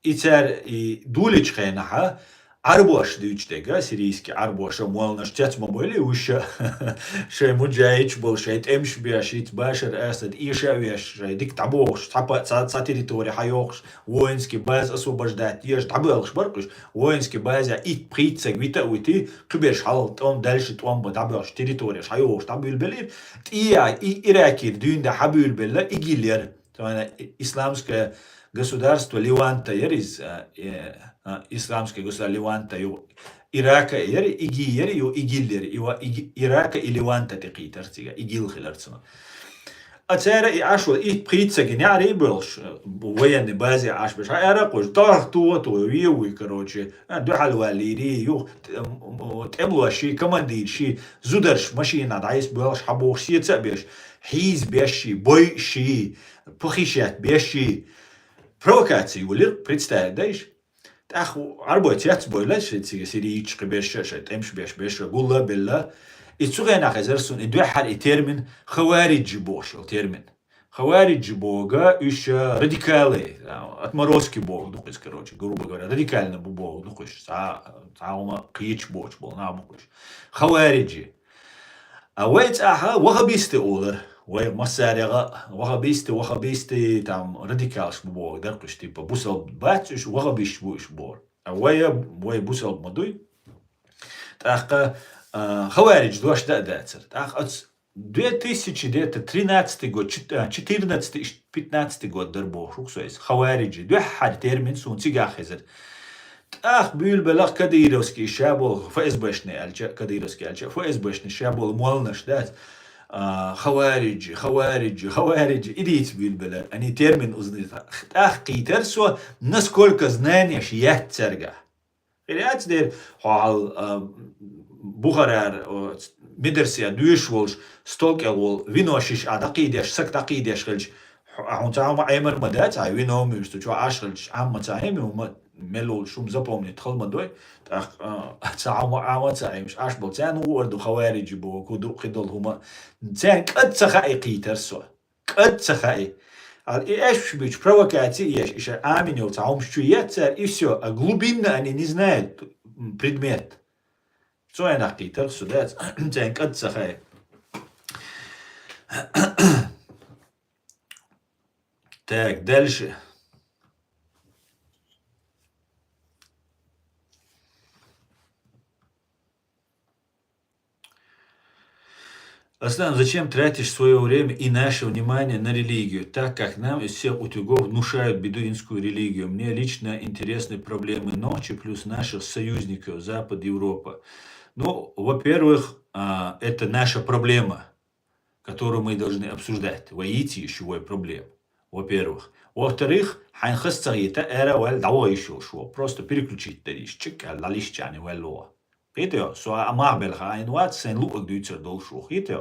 и цара и дуличу хенахьа, Ӏарбош дуьйцу дега, сирийский Ӏарбоша, молнаш цец ма бойли уьша, шай муджаич бол, шай тӀемаш беш, иц Башар Асад, иша а веш, шай дик дӀабохуш, цхьа па-, цхьа, цхьа территори хьайохуш, воинский база освобождать еш, дӀабоьлхуш бар кхуш, воинский база итт-пхийтта саг вита а вити, кхиберш хьал тӀом, дальше тӀом ба дӀабоьлхуш, территореш хьайохуш, дӀабуьлбелира, тӀия и иракир дуьйна да хьабуьлбелла, ИГИЛ яр. Тхуна и-, исламское государство Леванта яр иза, а, э, а, исламское государство Леванта ю Ирака яр, ИГИ яр, ю ИГИЛ яр, ива ИГИ-, Ирака и Леванта тӀе кхийтар цига, ИГИЛ хилар цунах. А цара и Ӏаш вала итт-пхийтта саг неӀаре боьлхуш, э, военный базе Ӏаш беш, хьаара кхуш, тахту, то, ве вуй, короче, а, дуьхьал валлийри, ю, т-, м, м, тӀемлоши, командирши, зударш машина дӀайс боьлхуш, хьабохуш, сеца а беш, хьийз бешши, бойши, похищать бешши, провокаци юлир, представить дайш. ТӀаккха Ӏарбой цец бойла, ши цига сирийчу кхи берша, шай тӀемаш беш, берша гулла а белла. И цу хенахь эзар сун, и дуьххьара и термин хавариджи бохуш йолу термин. Хавариджи бога уьш радикалы, отморозки бога ду кхуьш, короче, грубо говоря, радикально бу бога ду кхуьш, цхьа, цхьа хӀума кхечу боцуш болу нах бу кхуьш. Хавариджи. А вай цӀахьа вахабисты олар. Вай массарегӀа вахабисты, вахабисты, там, радикалш бу боху дара кхуьш, типа, бусалба бац уьш, вахабиш бу уьш боху. А вай, вай бусалба ма дуй. ТӀаккха, а, хаваридж дош да а дацара. ТӀаккха оцу две тысячи где-то тринадцатый год, чет-, а, четырнадцатый, иш-, пятнадцатый год дара боху, хӀу со иза. Хавариджи. Дуьххьара термин суна цигахь хезира. ТӀаккха буьйлабеллах кадыровский ша болу ФСБшный аьлча, кадыровский аьлча, ФСБшный ша болу молнаш дац. А, хавариджи, хавариджи, хавариджи, и дийца буьйлабелла. Ани термин узнавать. ТӀаккха кхийтар со, насколько знаниеш яц цаьрга. Хир яц дера, хьо хьал, а, Бухарара, о, медарсия дуьйш волуш, стол кӀел волу, вино шиш а дӀакхийдеш, сак дӀакхийдеш хилча, Хьо-, а хьуна цхьа хӀума Ӏемар ма дац, хьай виновный, что чу Ӏаш хилча, Ӏамма ца Ӏеми, хӀума мел волуш хӀума запомнить хила ма дой, тӀаккха, а, цхьа хӀума Ӏамма ца Ӏемаш Ӏаш болу царна гӀур ду хавариджи боху, хӀу ду кхидолу хӀума. Царна кӀад ца хаьа кхийтар со. КӀад ца хаьа. Ала и аьшпаш бичу провокаци еш, иша Ӏамин йолу цхьа хӀумаш чу еццара, и всё, а глубинно они не знают предмет. Цо хьенах кхийтарх со дац, царна кӀад ца хаьа. Так, дальше. Аслан, зачем тратишь своё время и наше внимание на религию, так как нам из всех утюгов внушают бедуинскую религию? Мне лично интересны проблемы Нохчи плюс наших союзников, Запад, Европа. Ну, во-первых, а, это наша проблема, которую мы должны обсуждать. Вай йийций шу вай проблема, во-первых. Во-вторых, хьайн хаза ца хета, ара ваьлла дӀаваха йиш йолуш ву. Просто переключить дара йиш, чик аьлла, дӀалиш чани ваьлла ву. Кхетий, со а мах белха айна вац, сайн луъург дуьйцур долуш ву. Кхетий?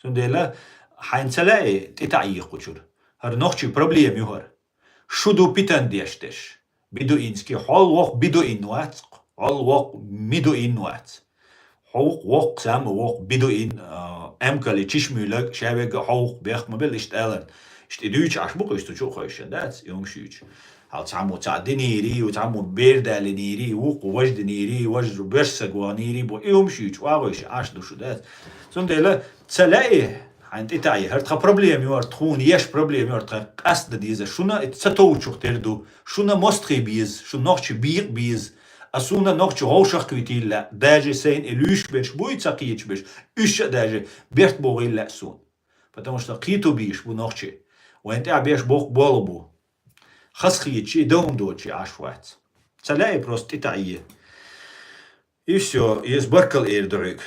Цундела хьайн ца лаьий тӀе таӀийхучуьра. ХӀара нохчий проблема ю хӀара. Шу ду питан деш дерш. Бедуинский, хьол воккха бедуин вац, хьол воккха медуин вац. Хьо воккха, воккха, сама воккха бедуин, а, эмкали чиш муьйлаг, ша вегга хьо воккха бех ма бел, иштта алан. Иштта и дуьйцу Ӏаш бу-кх иштта чу а хойшан, дац, и хӀума шуьйчу. Хьал цхьаммо цхьа динийрий, цхьаммо бердалинийрий, вукху важа динийрий, важа берса гонийрий бу, и хӀума шуьйчу, вагӀойша Ӏаш ду шу, дац. Цундела ца лаьий, хьайн тӀе таӀий, хӀара тхан проблема ю, хӀара тхуна еш проблема ю, хӀара тхан къаста деза. Шуна и ца товчух тера ду, шуна мостагӀий беза, шун нохчий бекъа беза. А суна нохчий гӀовшах кхуьйтийла лаьа, даже сайна и луьйш берш буй ца кхеташ берш, уьш а даже берт богӀийла лаьа суна. Потому что кхето бийш бу нохчий. Вайн тӀехь беш боккха болу бу. Хазахетчий, даун доцчий Ӏаш вац. Ца лаьий просто тӀе таӀий. И всё, иза баркалла эр ду хьоьга.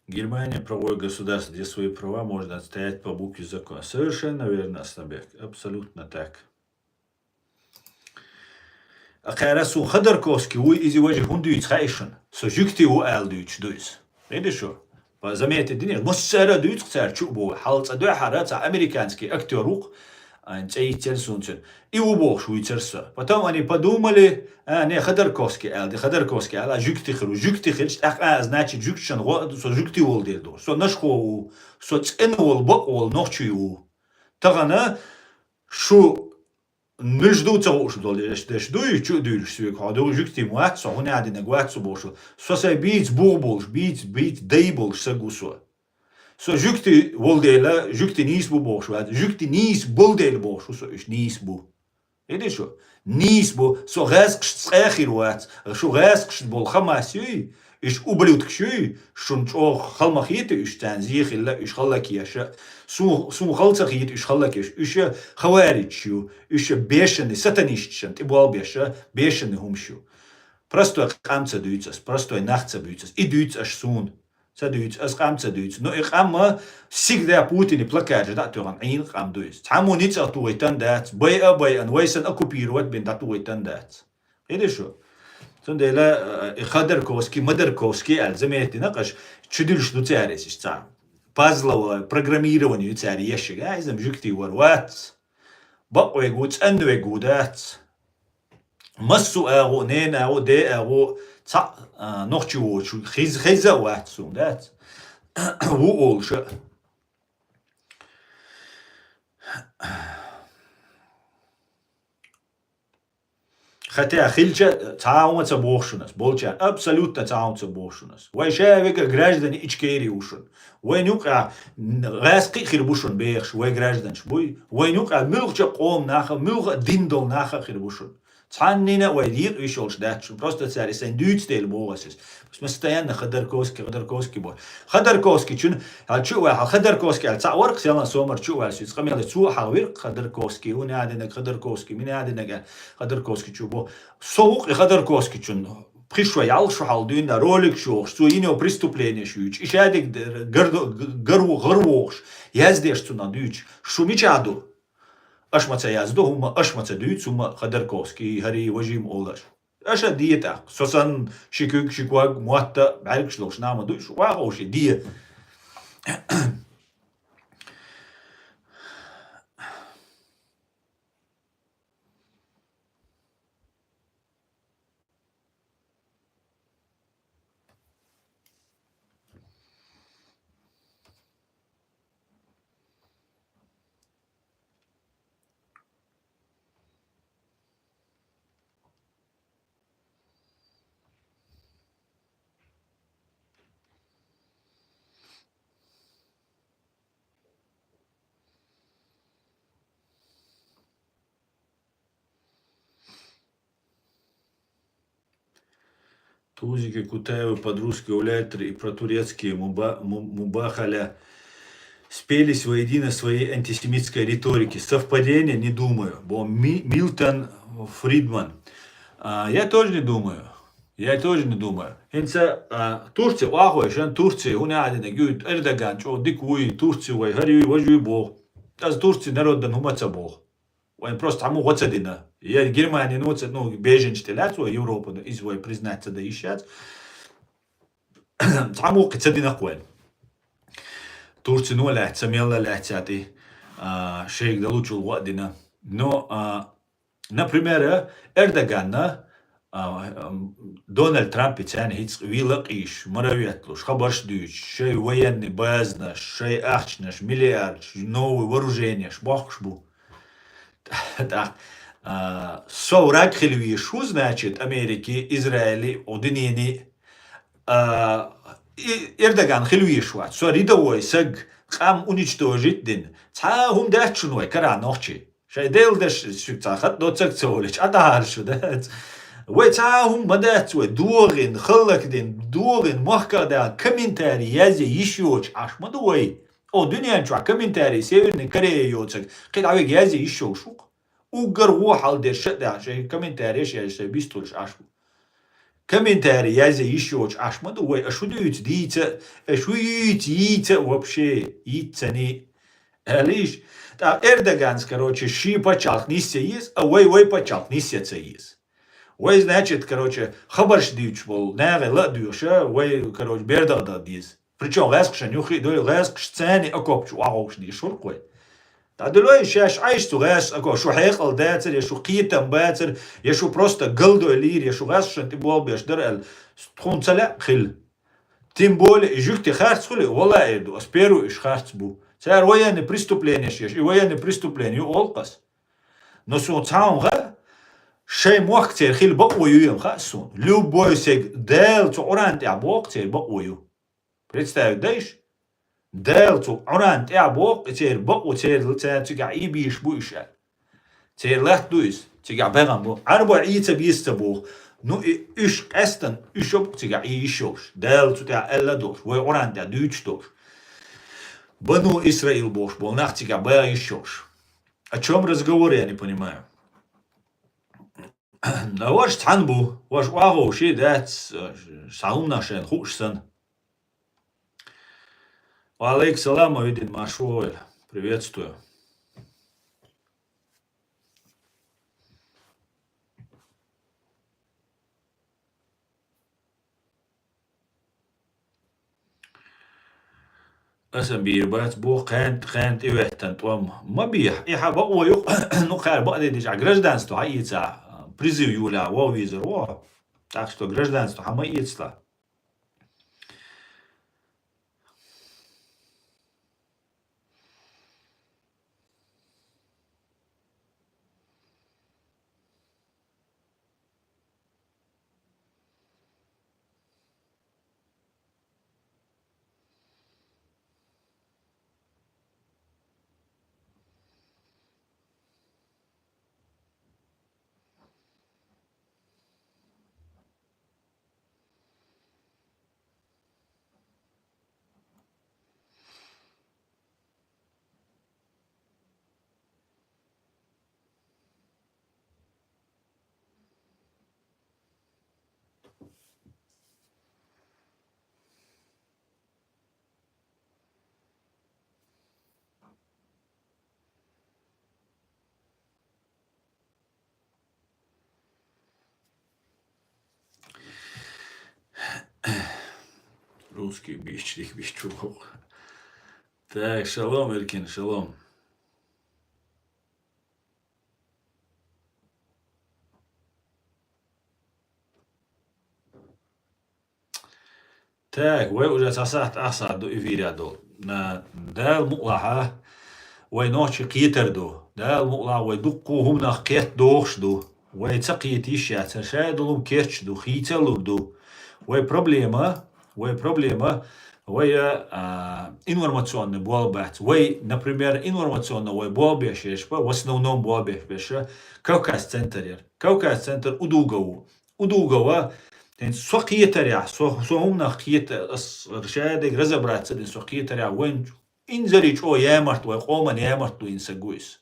Германия правовое государство, где свои права можно отстоять по букве закона. Совершенно верно, Асланбек. Абсолютно так. Акхара суна Ходорковский вуй, иза важа хӀунда дуьйцу хаьий шуна? Со жуьгти ву аьлла дуьйцуш ду иза. Видишь, шу? Заметить дина, массара а дуьйцу цара чу а бу. Хьал цӀа дуьхьара цхьа американский актёр ву-кх, айн цӀе йицъян суна цуьнан. И ву бохуш вуьйцура со. Потом они подумали, а, не, Ходорковский аьлла, де Ходорковский аьлла, а жуьгти хир ву. Жуьгти хилча, тӀаккха, а, значит, жуьгтичун гӀо, со жуьгти волу дела ду. Со наш хӀо ву, со цӀена волу, бакъ волу нохчий ву. Тахана шу муьлш ду ца хууш долу деш, деш дуй, чу а дуьйлуш соьга, хьо ду жуьгти ма вац со, хӀун а динарг вац со бохуш. Со сайн бийца бух болуш, бийца, бийца дай болуш саг ву со. Со жуьгти волу дела, жуьгти нийса бу бохуш вац, жуьгти нийса болу дела бохуш ву со, уьш нийса бу. Видишь, шу? Нийса бу, со гӀаьскхашца цкъа а хир вац, шу гӀаьскхашца болу Хамас юй, уьш ублюдкаш юй, шуна чӀогӀа хала ма хета уьш, царна зе хилла, уьш хала лакеша. Су-, суна хала ца хета уьш хала лакеш. Уьш хаваричаш ю, уьш бешанный сатанисташна тӀе болх беш, бешанный хӀумаш ю. Простой къам ца дуьйцу ас, простой нах ца буьйцу ас. И дуьйцу аш суна. Ца дуьйцу, ас къам ца дуьйцу. Ну, и къам ма сигда Путине плакаташ дӀа а тоьхна, Ӏийна къам ду иза. Цхьаммо ницкъах тухийтан дац, байа а байан, вай санна оккупировать бина дӀатухийтан дац. Хиди шу? Цундела, э, и Ходорковский, Модорковский аьлла, заметь дина, къаш чудуьлуш ду цара иза иштта цхьа. Пазлова программирование ю цара ешшиг, а, иза-м жуьгти вар вац. Бакъ вег ву, цӀена вег ву дац. Массо а агӀо, нена агӀо, де агӀо, цхьаъ, а, нохчи воцуш, хиз-, хеза а вац суна, дац? Ву олуш а. Хотя хилча, цхьа а хӀума ца боху шуна ас, болчарна, абсолютно цхьа а хӀума ца боху шуна ас. Вай ша вегар граждане Ичкерии ву шуна. Вайна юкъа гӀаьскхи а хир бу шуна бехаш, вай гражданаш буй. Вайна юкъа муьлхача а къоман наха, муьлха а дин долу наха а хир бу шуна. Цхьаннина вай декъа виш йолуш дац шуна. Просто цара и сайн дуьйцу дела боху ас иза. Постоянно Ходорковский, Ходорковский бо. Ходорковскийчун, хьал чу а вай, хьал Ходорковский аьлла цхьаъ вара-кх, селан сомар чу а ваьлла, шуьца къамелаш цо а хьалхавира-кх Ходорковский, хӀун а динарг Ходорковский, мин а динарг аьлла Ходорковскийчу бо. Со ву-кх и Ходорковскийчун пхи шо, ялх шо хьалха дуьйна ролик шохуш, цо йино преступлени шуьйчу, и шадерг д-, гар-, гар-, гӀар вохуш, яздеш цунах дуьйцуш. Шу мичахь ду? Аша ма ца яздо хӀумма, аша ма ца дуьйцу хӀумма Ходорковский, хӀара важим олаш. Аша де тӀаккха. Со санна ши куьг, ши ког, мотт а, бӀаьргаш долуш нах ма дуй шу, ваховши, де. Тузики Кутаевы подружки Уляйтер и про турецкие муба-, му-, мубахаля спелись воедино в своей антисемитской риторике. Совпадение? Не думаю. Бо Ми-, Милтон Фридман. А, я тоже не думаю. Я тоже не думаю. ХӀинца, а, Турция, охьахой шан Турция, хӀун а динарг ю, Эрдоган чӀогӀа дика вуй, Турция вай, хӀара юй, важа юй боху. Аса Турция народан хӀума ца боху. Вайн просто цхьаммо гӀо ца дина. Я Германияно ца, ну, беженцаш тӀе лаьцна вай Европано, иза вай признать ца дан йиш яц. Цхьаммо кхин ца дина-кх вайн. Турцино лаьцна, мелла лаьцна тӀе, а, шайга далучул гӀо а дина. Но, а, например, Эрдоганна, а, ам, Дональд Трампе царна хӀинца вила къийш, мара ветталуш, хабарш дуьйцуш, шай военный базанаш, шай ахчанаш, миллиардаш, новый вооружениеш бохкуш бу. ТӀаккха, а, со враг хила везаш ву, значит, Америки, Израили, о, дуьнени, а, и-, Эрдоган хила везаш вац. Со рядовой саг, къам уничтожить дина. Цхьа а хӀума дац шуна вай, кара нохчий. Шайн Делан дашца шуьга цхьа хатӀ доцург ца волуш, Ӏадахьара шу дац. Вай цхьа а хӀума ма дац вай, догӀина, хӀаллакдина, догӀина, махках а даьлла, комментарий язъян йиш йоцуш Ӏаш ма ду вай. О, дуьнен чохь комментарий Северный Корея йоцург, кхин дӀавига язъян йиш йолуш ву-кх. Уггар вон хьал дерш а даьлла, шайн комментарий еш, еш, шайн бистулуш Ӏаш ву. Комментарий язъян йиш йоцуш Ӏаш ма ду вай, аша хӀун дуьйцу дийца а, аша хӀун йийца йийца а вообще, йийццаний. Аьлла йиш, тӀаккха Эрдоганца, короче, шен пачхьалкх нисъян еза, а вай вай пачхьалкх нисъян ца еза. Вай, значит, короче, хабарш дуьйцуш болу нахе ла а доьхуш, вай, короче, бердах дан деза. Причём гӀаскхашна юххе а дуй, гӀаскхаш царний окоп чу охьаховшийна йиш хуьлу-кх вай. ДӀадуьллой шаьш Ӏайша цу гӀаскхашна окоп, шу хьекъал дацара, я шу кхетам бацара, я шу просто галдой лийра, я шу гӀаскхашна тӀе болх беш дара аьлла, тхуна ца лаьа хила. Тем более, и жуьгти харц хуьлий, валлахӀи эр ду, ас первый уьш харц бу. Цара военный преступленеш еш, и военный преступление ю олу-кх ас. Но суна цхьа хӀума хаьа, шайн мохк церан хила бакъо ю ям хаьа суна. Любой саг, Дала цу Къуръан тӀехь боху церан бакъо ю. Представить дайша? Дала цу Къуръан тӀехь боху, и церан бакъо церан, церан цигахь Ӏийбийш бу уьш аьлла. Церан латта ду иза, цигахь бегӀам бу. Ӏарбой Ӏийца беза ца боху. Ну, и уьш къаьстина, уьш а бу цигахь Ӏиййиш йолуш. Дала цу тӀехь аьлла а долуш, вай Къуръан тӀехь дуьйцуш долуш. Бану Исраил бохуш болу нах цигахь бегӀийш йолуш. О чём разговор, я не понимаю. А ваша цхьаьна бу, ваша охьаховший дац, схьа хӀуманах шайна хууш санна. Ва алейкум салам, Авидин Машуэль. Приветствую. Аса бийр бац боху кхаьнта, кхаьнта и веттан тӀом. Ма бехьа, и хьан бакъо ю, ну, кхара бакъдерг дича, гражданство хьаийца, призыв юлахь воввийзар ву. Так что гражданство хьан ма эцала. Узкий бичдик бичу. Так, шалом, Эркин, шалом. Так, вай уже цхьа сахьт, ах сахьт ду эфире долу. На, Дала мукъалахь, вай нохчий кхетар ду. Дала мукъалахь, вай дуккха хӀуманах кхетта дохуш ду. Вай ца кхета йиш яц, ша долу керча ду, хийцалур ду. Вай проблема, вай проблема, вай, а, информационный болх бац. Вай, например, информационно вай болх беш еш ба, в основном болх беш беша, Кавказ центр яр. Кавказ центр удуга ву. Удугова, хӀинца со кхетарехь, со, со хӀуманах кхета, ас шадерг разобраться дина, со кхетарехь, вайн инзаре чӀогӀа ямарт, вай къоман ямарт ду, хӀинца гу иза.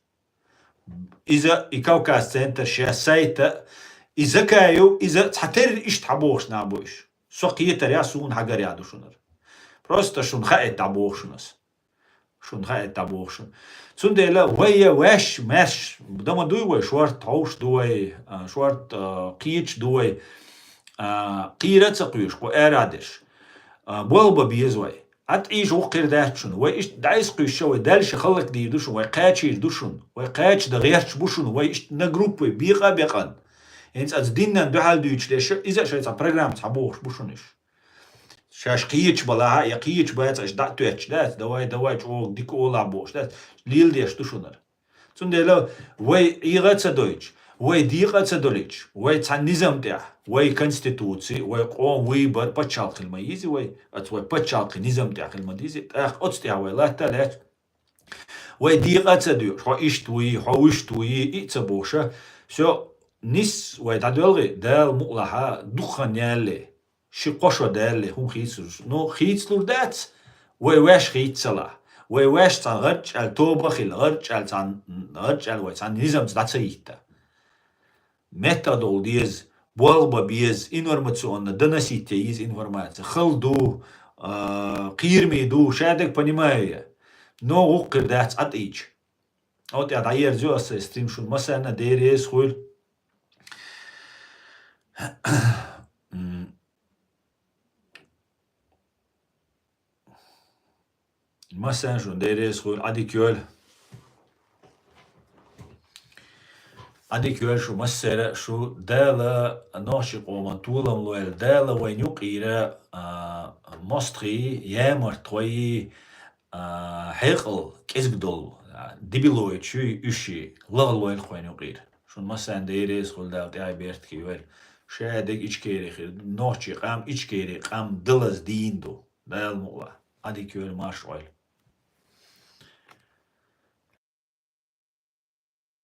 Иза и Кавказ центр ша сайта, и Закаев, иза цхьатерра иштта хьабохуш нах бу уьш. Со кхетарехь, суна хьагарехь ду шунара. Просто шуна хаийта дӀабоху шуна ас. Шуна хаийта дӀабоху шуна. Цундела вай я ваьш, маьрш, дан ма дуй вай, шорта хьовш ду вай, а, шорта, а, кхеташ ду вай, а, кхера а ца кхоьшу, кху ара а дерш. А, болх бан беза вай. Ӏад ийша вукхуьр дац шуна. Вай иштта дӀайса кхуьйсуш, вай дальше хӀаллакдийр ду шуна, вай кхачийр ду шуна, вай кхача дан гӀерташ бу шуна, вай иштта на группы бекъа а бекъан. ХӀинца аса диннан дуьхьал дуьйцуш дерш, иза а шайн цхьа программа цхьабохуш бу шуна уьш. Шаьш кхеташ балахь а, я кхеташ бац, аша дӀа а тоьттуш дац, давай, давай, чӀогӀа дика олахь бохуш дац, леладеш ду шунара. Цундела вай ӀийгӀа а ца дойтуш, вай декъа а ца долуьйтуш, вай цхьана низам тӀехь, вай конституци, вай къоман выбор, пачхьалкх хила ма йизи вай, аца вай пачхьалкхе низам тӀехь хила ма дизи, тӀаккха оцу тӀехь вай латта а лаьтташ, вай декъа а ца доьхуш, хьо иштта вуй, хьо вуьшта вуй, и а ца бохуша, всё, нис вай дӀадоьлгӀий, Дала мукъалахь, дукха хан ялале. Ши-кхо шо даьлле, хӀума хийцалуш. Ну, хийцалур дац, вай ваьш хийцалахь. Вай ваьш цхьана гӀарчӀ аьлла тоба а хила, гӀарчӀ аьлла цхьана, гӀарчӀ аьлла вай цхьана низамца дӀа ца йитта. Меттах довла деза, болх бан беза, информационно доносить е йиза информация. Хала ду, а, кхераме ду, шадерг понимаю я. Но гӀуллакх хир дац Ӏатийча. Оцу тӀехь дӀаерзайо аса сайн стрим, шуна массарна Дела реза хуьлда. М. Массарна шуна Дела реза хуьлда, Ӏадика йойла. Ӏадика йойла шу массара, шу Дала нохчийн къоман толам лойла, Дала вайна юкъера, а, мостагӀий, ямартхой, а, хьекъал кӀезиг долу, а, дебилойтуш уьш, лахлойла кхойна юкъера. Шуна массарна Дела реза хуьлда, Дала тӀаьхье беркате йойла. Шадерг Ичкери хир, нохчийн къам Ичкери къам далаза дийна ду. Дала мукъалахь. Ӏадика йойла, марша Ӏойла.